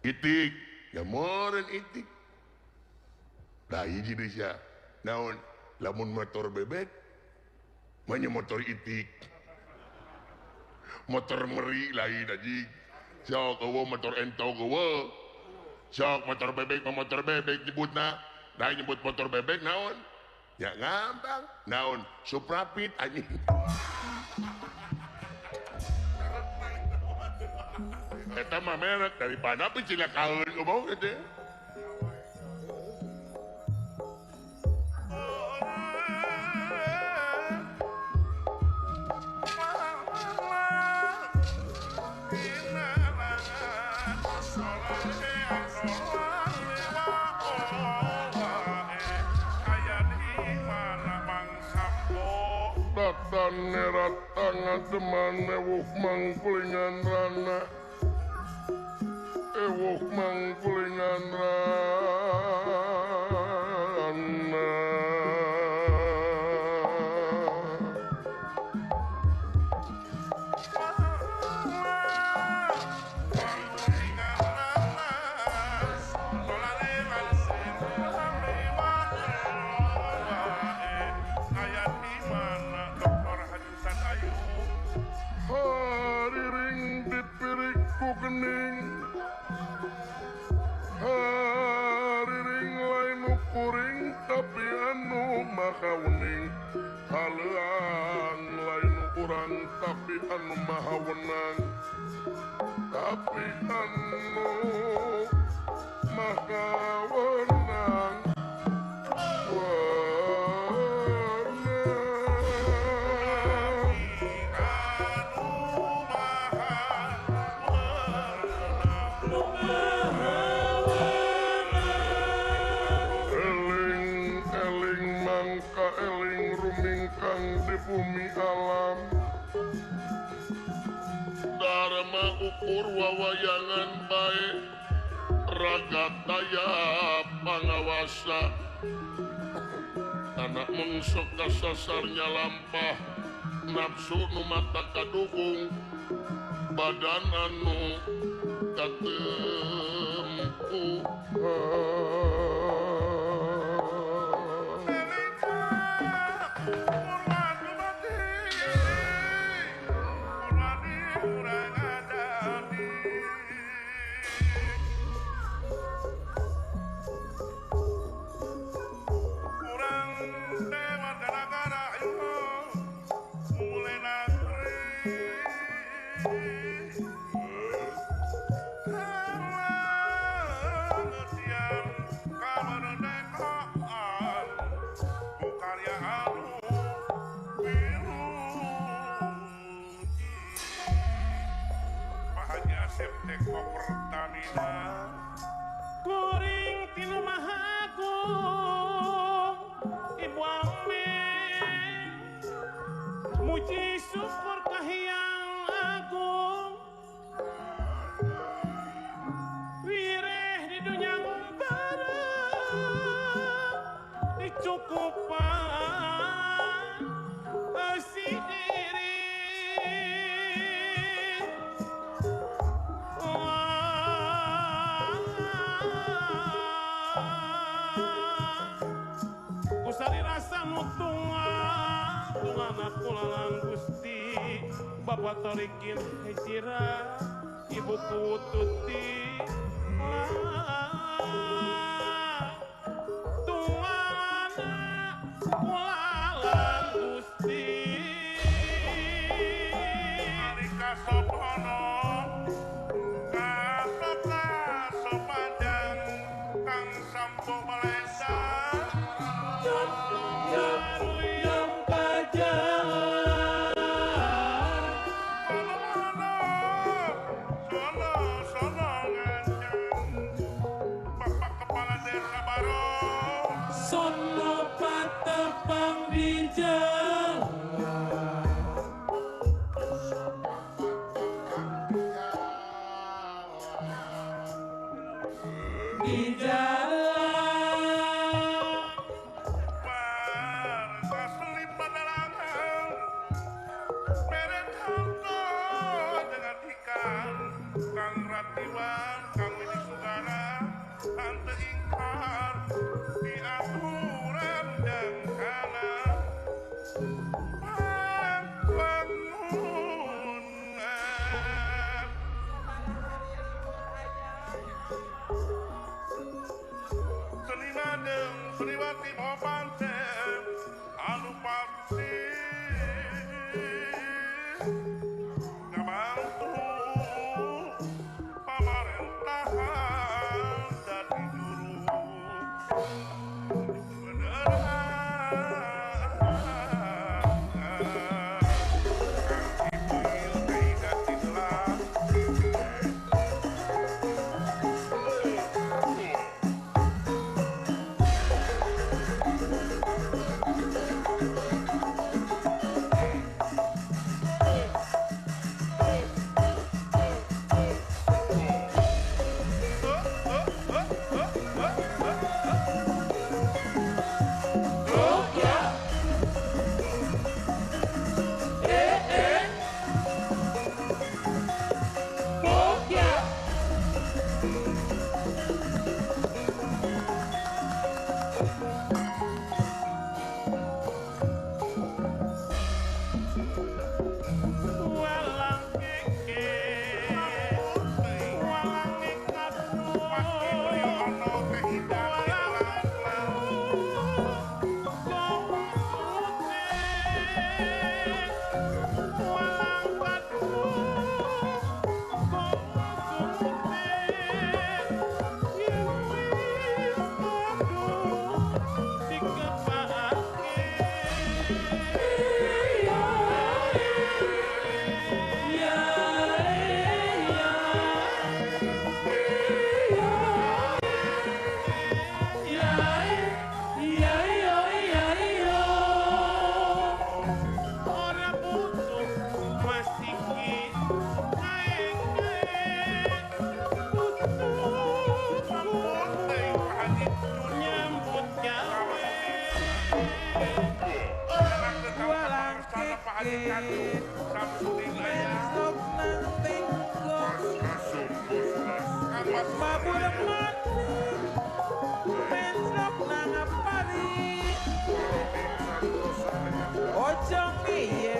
Itik. Ya meureun itik. Tah hiji deui sia. Naon? Lamun motor bebek mah motor itik. Motor meri lain anjing. Sok eueuh motor entog eueuh. Sok motor bebek mah motor bebek nyebutna. Nah nyebut motor bebek naon? Ya ngambang. Naon? Suprapit anjing. Eta mah merek daripada picina kaeun ngomong teh. Teman ewuh mangkulingan rana, ewuh mangkulingan rana. anu maha wenang tapi anu maha wenang eling-eling mangka eling rumingkang di bumi alam Dharma ukur wawayangan bae raga taya pangawasa anak mengsok kasasarnya lampah nafsu nu mata kadukung badan anu katempu. Kuring tinu maha agung Ibu Amin muji syukur kahiyang agung wireh di dunya ngumpara dicukupan si diri. Kusari rasa nutunga tungana kulalang Gusti Bapak Torikin hijrah Ibu Tuti tungana kulalang Gusti Alika sopono kasoka sopanjang kang sampo balesa Sono patepang di jalan di jalan Kang Ratiwan, Kang Widi Sugara, Tante Ingkar, di aturan dan kanan pangbangunan. Seni Madeng, Seniwati Bopanten, anu pasti ngabantu pemerintahan dari juru Menslok nang tenggo mabur mati menslok nang pari ojo ngiye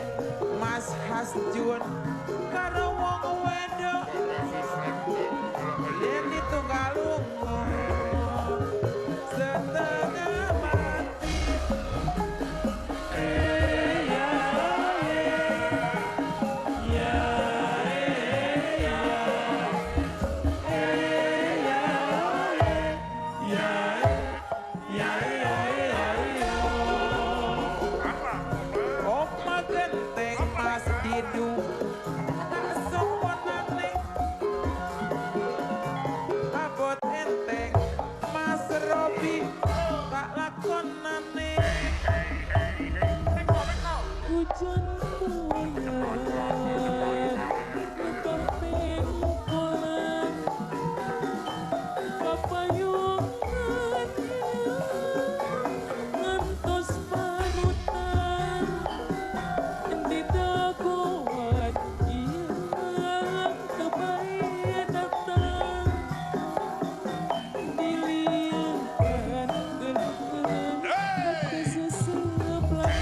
Mas Hasjun karo wong wedok yen ditunggal lunga setengah mati. Oma genteng Mas Didu tak soponane abot enteng Mas Robi tak lakonane Hujan koyar pengkolan papayungan ngantos panutan didagoan yang kebaik datang diliungkan geleng keseseplakan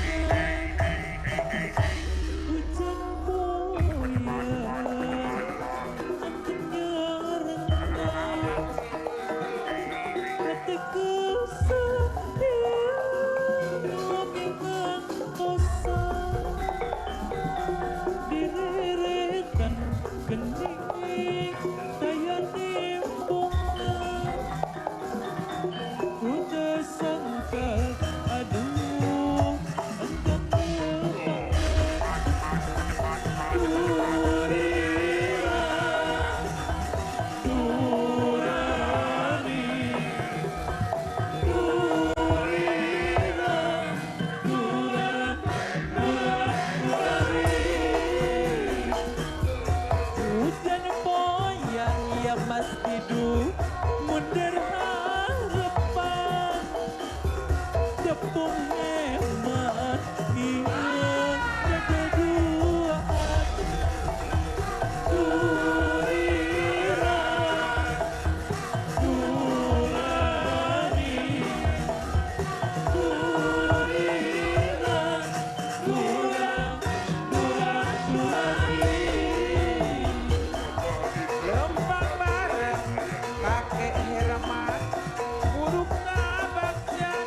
hujan boyar antennya rendah hati kesedihan ngantosan direretan kening daya nimbungan udah sangka aduh engkau Durira Durani Durira Dura Dura Durani Hujan poyar ya Mas Didu mundur harapan tepung hemat iya kedua Durira Durani Durira Dura Dura Durani Lempang bareng kakek Herman buruk ngabakjan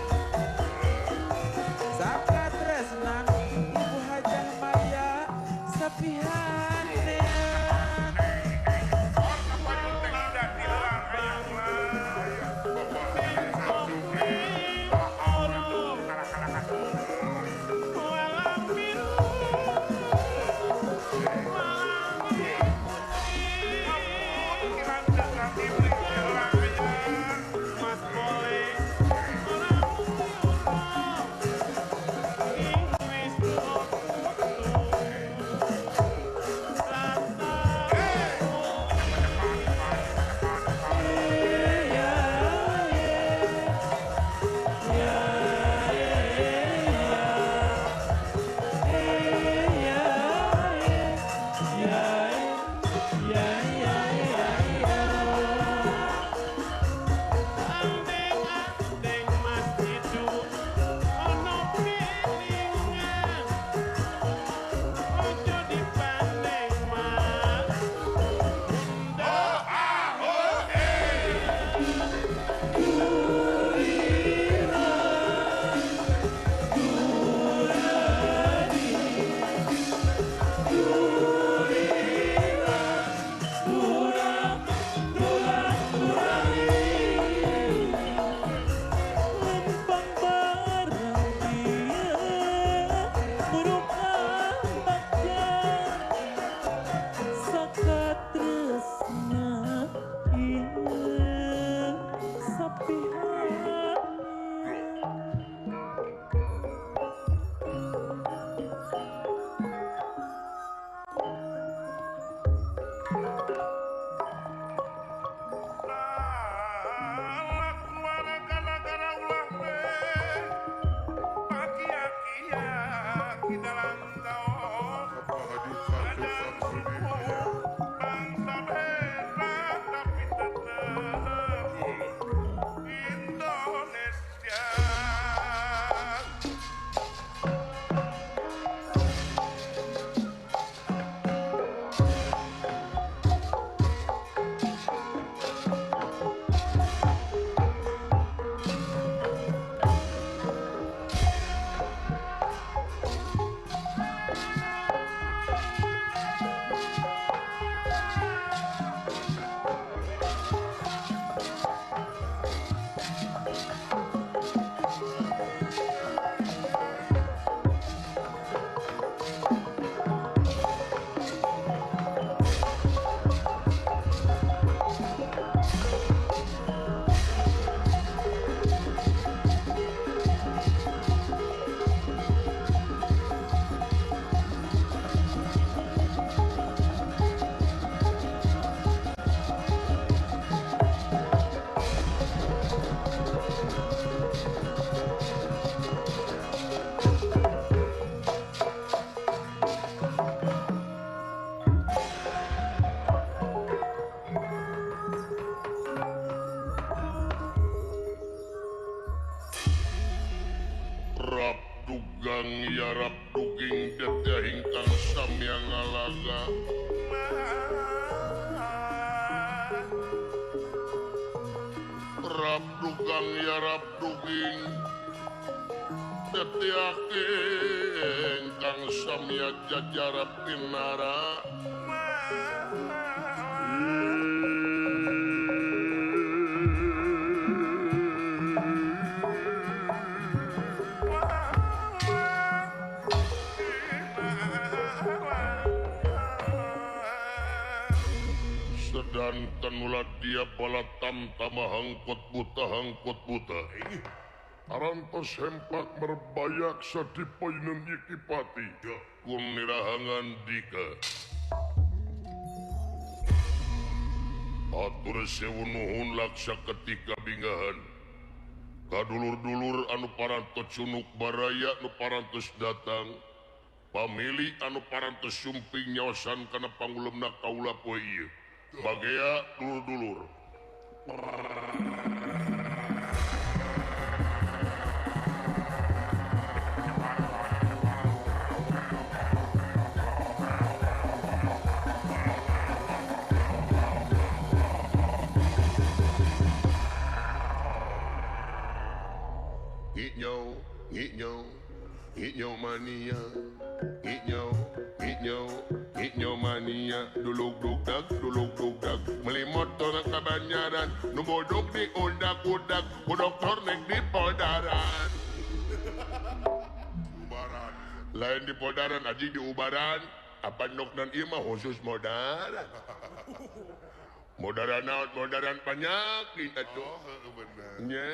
Rap dugang ya rap duging deteh ingkang samya ngalaga. Rap dugang ya rap duging deteh ingkang samya jajarap pinara. Sedanten ulah dia balatam tama hangkot buta hangkot buta. Arantos hempak merbayak sadipoinen Yikipati. Kun nirahangan dika. Atur sewu nuhun laksa ketika binggahan. Kadulur-dulur anu parantos cunuk baraya anu parantos datang. Pamili anu parantos sumping nyaosan kana pangulemna kaula poe ieu. Bagea dulur-dulur. Ngiknyo, ngiknyo, ngiknyo mania, ngiknyo, ngiknyo, ngiknyo mania, duluk dugdag, duluk dugdag, beli motor kebanyaran, nu bodok di undak-undak, ku dokter nek di Podaran. Ubaran. Lain di Podaran, aji di Ubaran, apa nok dan ieu mah khusus modaran. Modaran naon, modaran penyakit atuh. Oh, bener. Nya.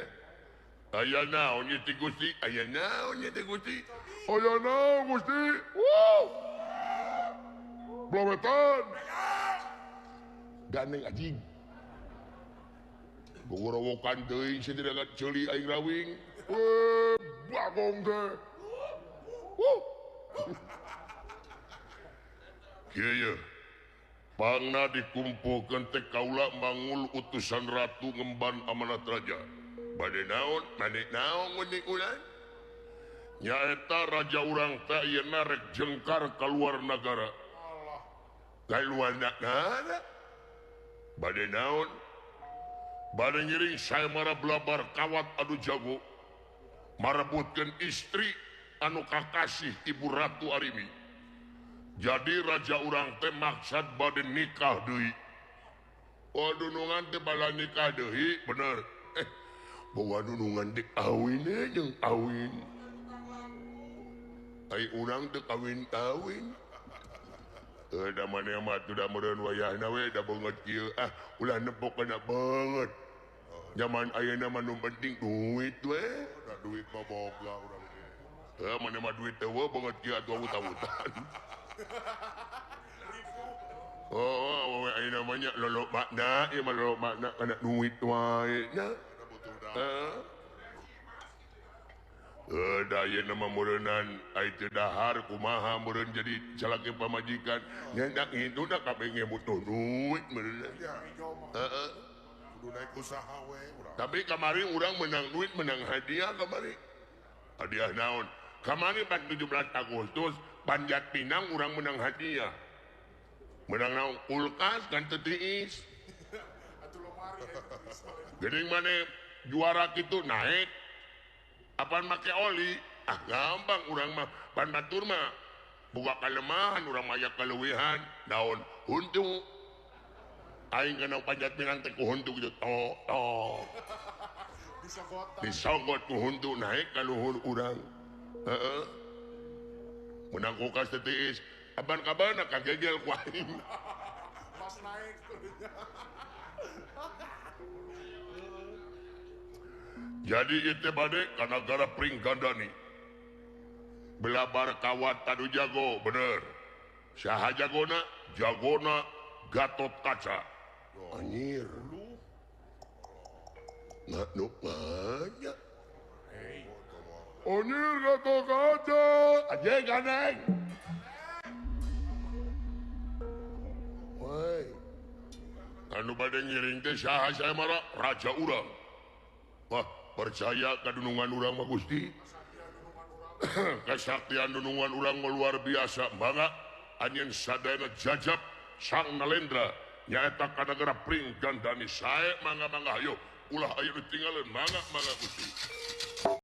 Aya naon ieu teh Gusti? Aya naon ieu teh Gusti? Aya naon Gusti? Wuh. Blawetan. Gandeng anjing. Gogorowokan teuing sia ceuli aing rawing. Weh, bagong teh. Wuh. Kieu ye. Pangna dikumpulkeun teh kaula mangul utusan ratu ngemban amanat raja. Bade naon, bade naon nguning ulan? Nyaeta raja urang teh ayeuna rek jengkar kaluar nagara. Kaluar nagara? Bade naon? Bade ngiring saemara blabar kawat anu jago. Marebutkeun istri anu kakasih Ibu Ratu Arimi. Jadi raja urang teh maksad bade nikah deui. Oh dunungan teh bala nikah deui, bener. Bawa nunungan dek awin jeung awin. Ai urang teu kawin-kawin. Da maneh mah atuh da meureun wayahna we da beungeut kieu. Ah, ulah nepok kana beungeut. Zaman ayeuna mah nu penting duit we. Da duit mah boga urang ge. Heuh maneh mah duit teh we beungeut kieu atuh utang-utan. Oh, we ayeuna mah nya lolobana ieu mah lolobana kana duit wae nya. Da ayeuna mah meureunnan ai teu dahar kumaha meureun jadi salaki pamajikan nya da kitu da kabeh ge butuh duit meureunna. Heeh. Kudu naik usaha we urang. Tapi kamari urang menang duit menang hadiah kamari. Hadiah naon? Kamari pan 17 Agustus Panjat Pinang urang menang hadiah. Menang naon? Kulkas kan teu tiis. Geuning maneh juara kitu naik apaan make oli? Ah gampang urang mah pan batur mah boga kalemahan urang mah aya kaleuwihan naon huntu. Aing kana Panjat Pinang teh ku huntu kitu to to. Disogot ku huntu naik ka luhur urang. Heeh. Menang kulkas teh tiis. Apan kabana kagegel ku aing. Pas naik. Jadi itu bade ka nagara Pringgandani. Belabar kawat anu jago bener. Saha jagona? Jagona Gatot Kaca. Anjir. Nggak banyak. Anjir Gatot Kaca. Anjing gandeng. Woi. Anu bade ngiring teh saha saemara? Raja urang. Wah, percaya kadunungan urang mah Gusti. Kesaktian nunungan urang luar biasa mangga anjeun sadayana jajab Sang Nalendra nyaeta ka nagara Pringgandani sae mangga mangga hayo ulah aya nu tinggalin mangga mangga Gusti.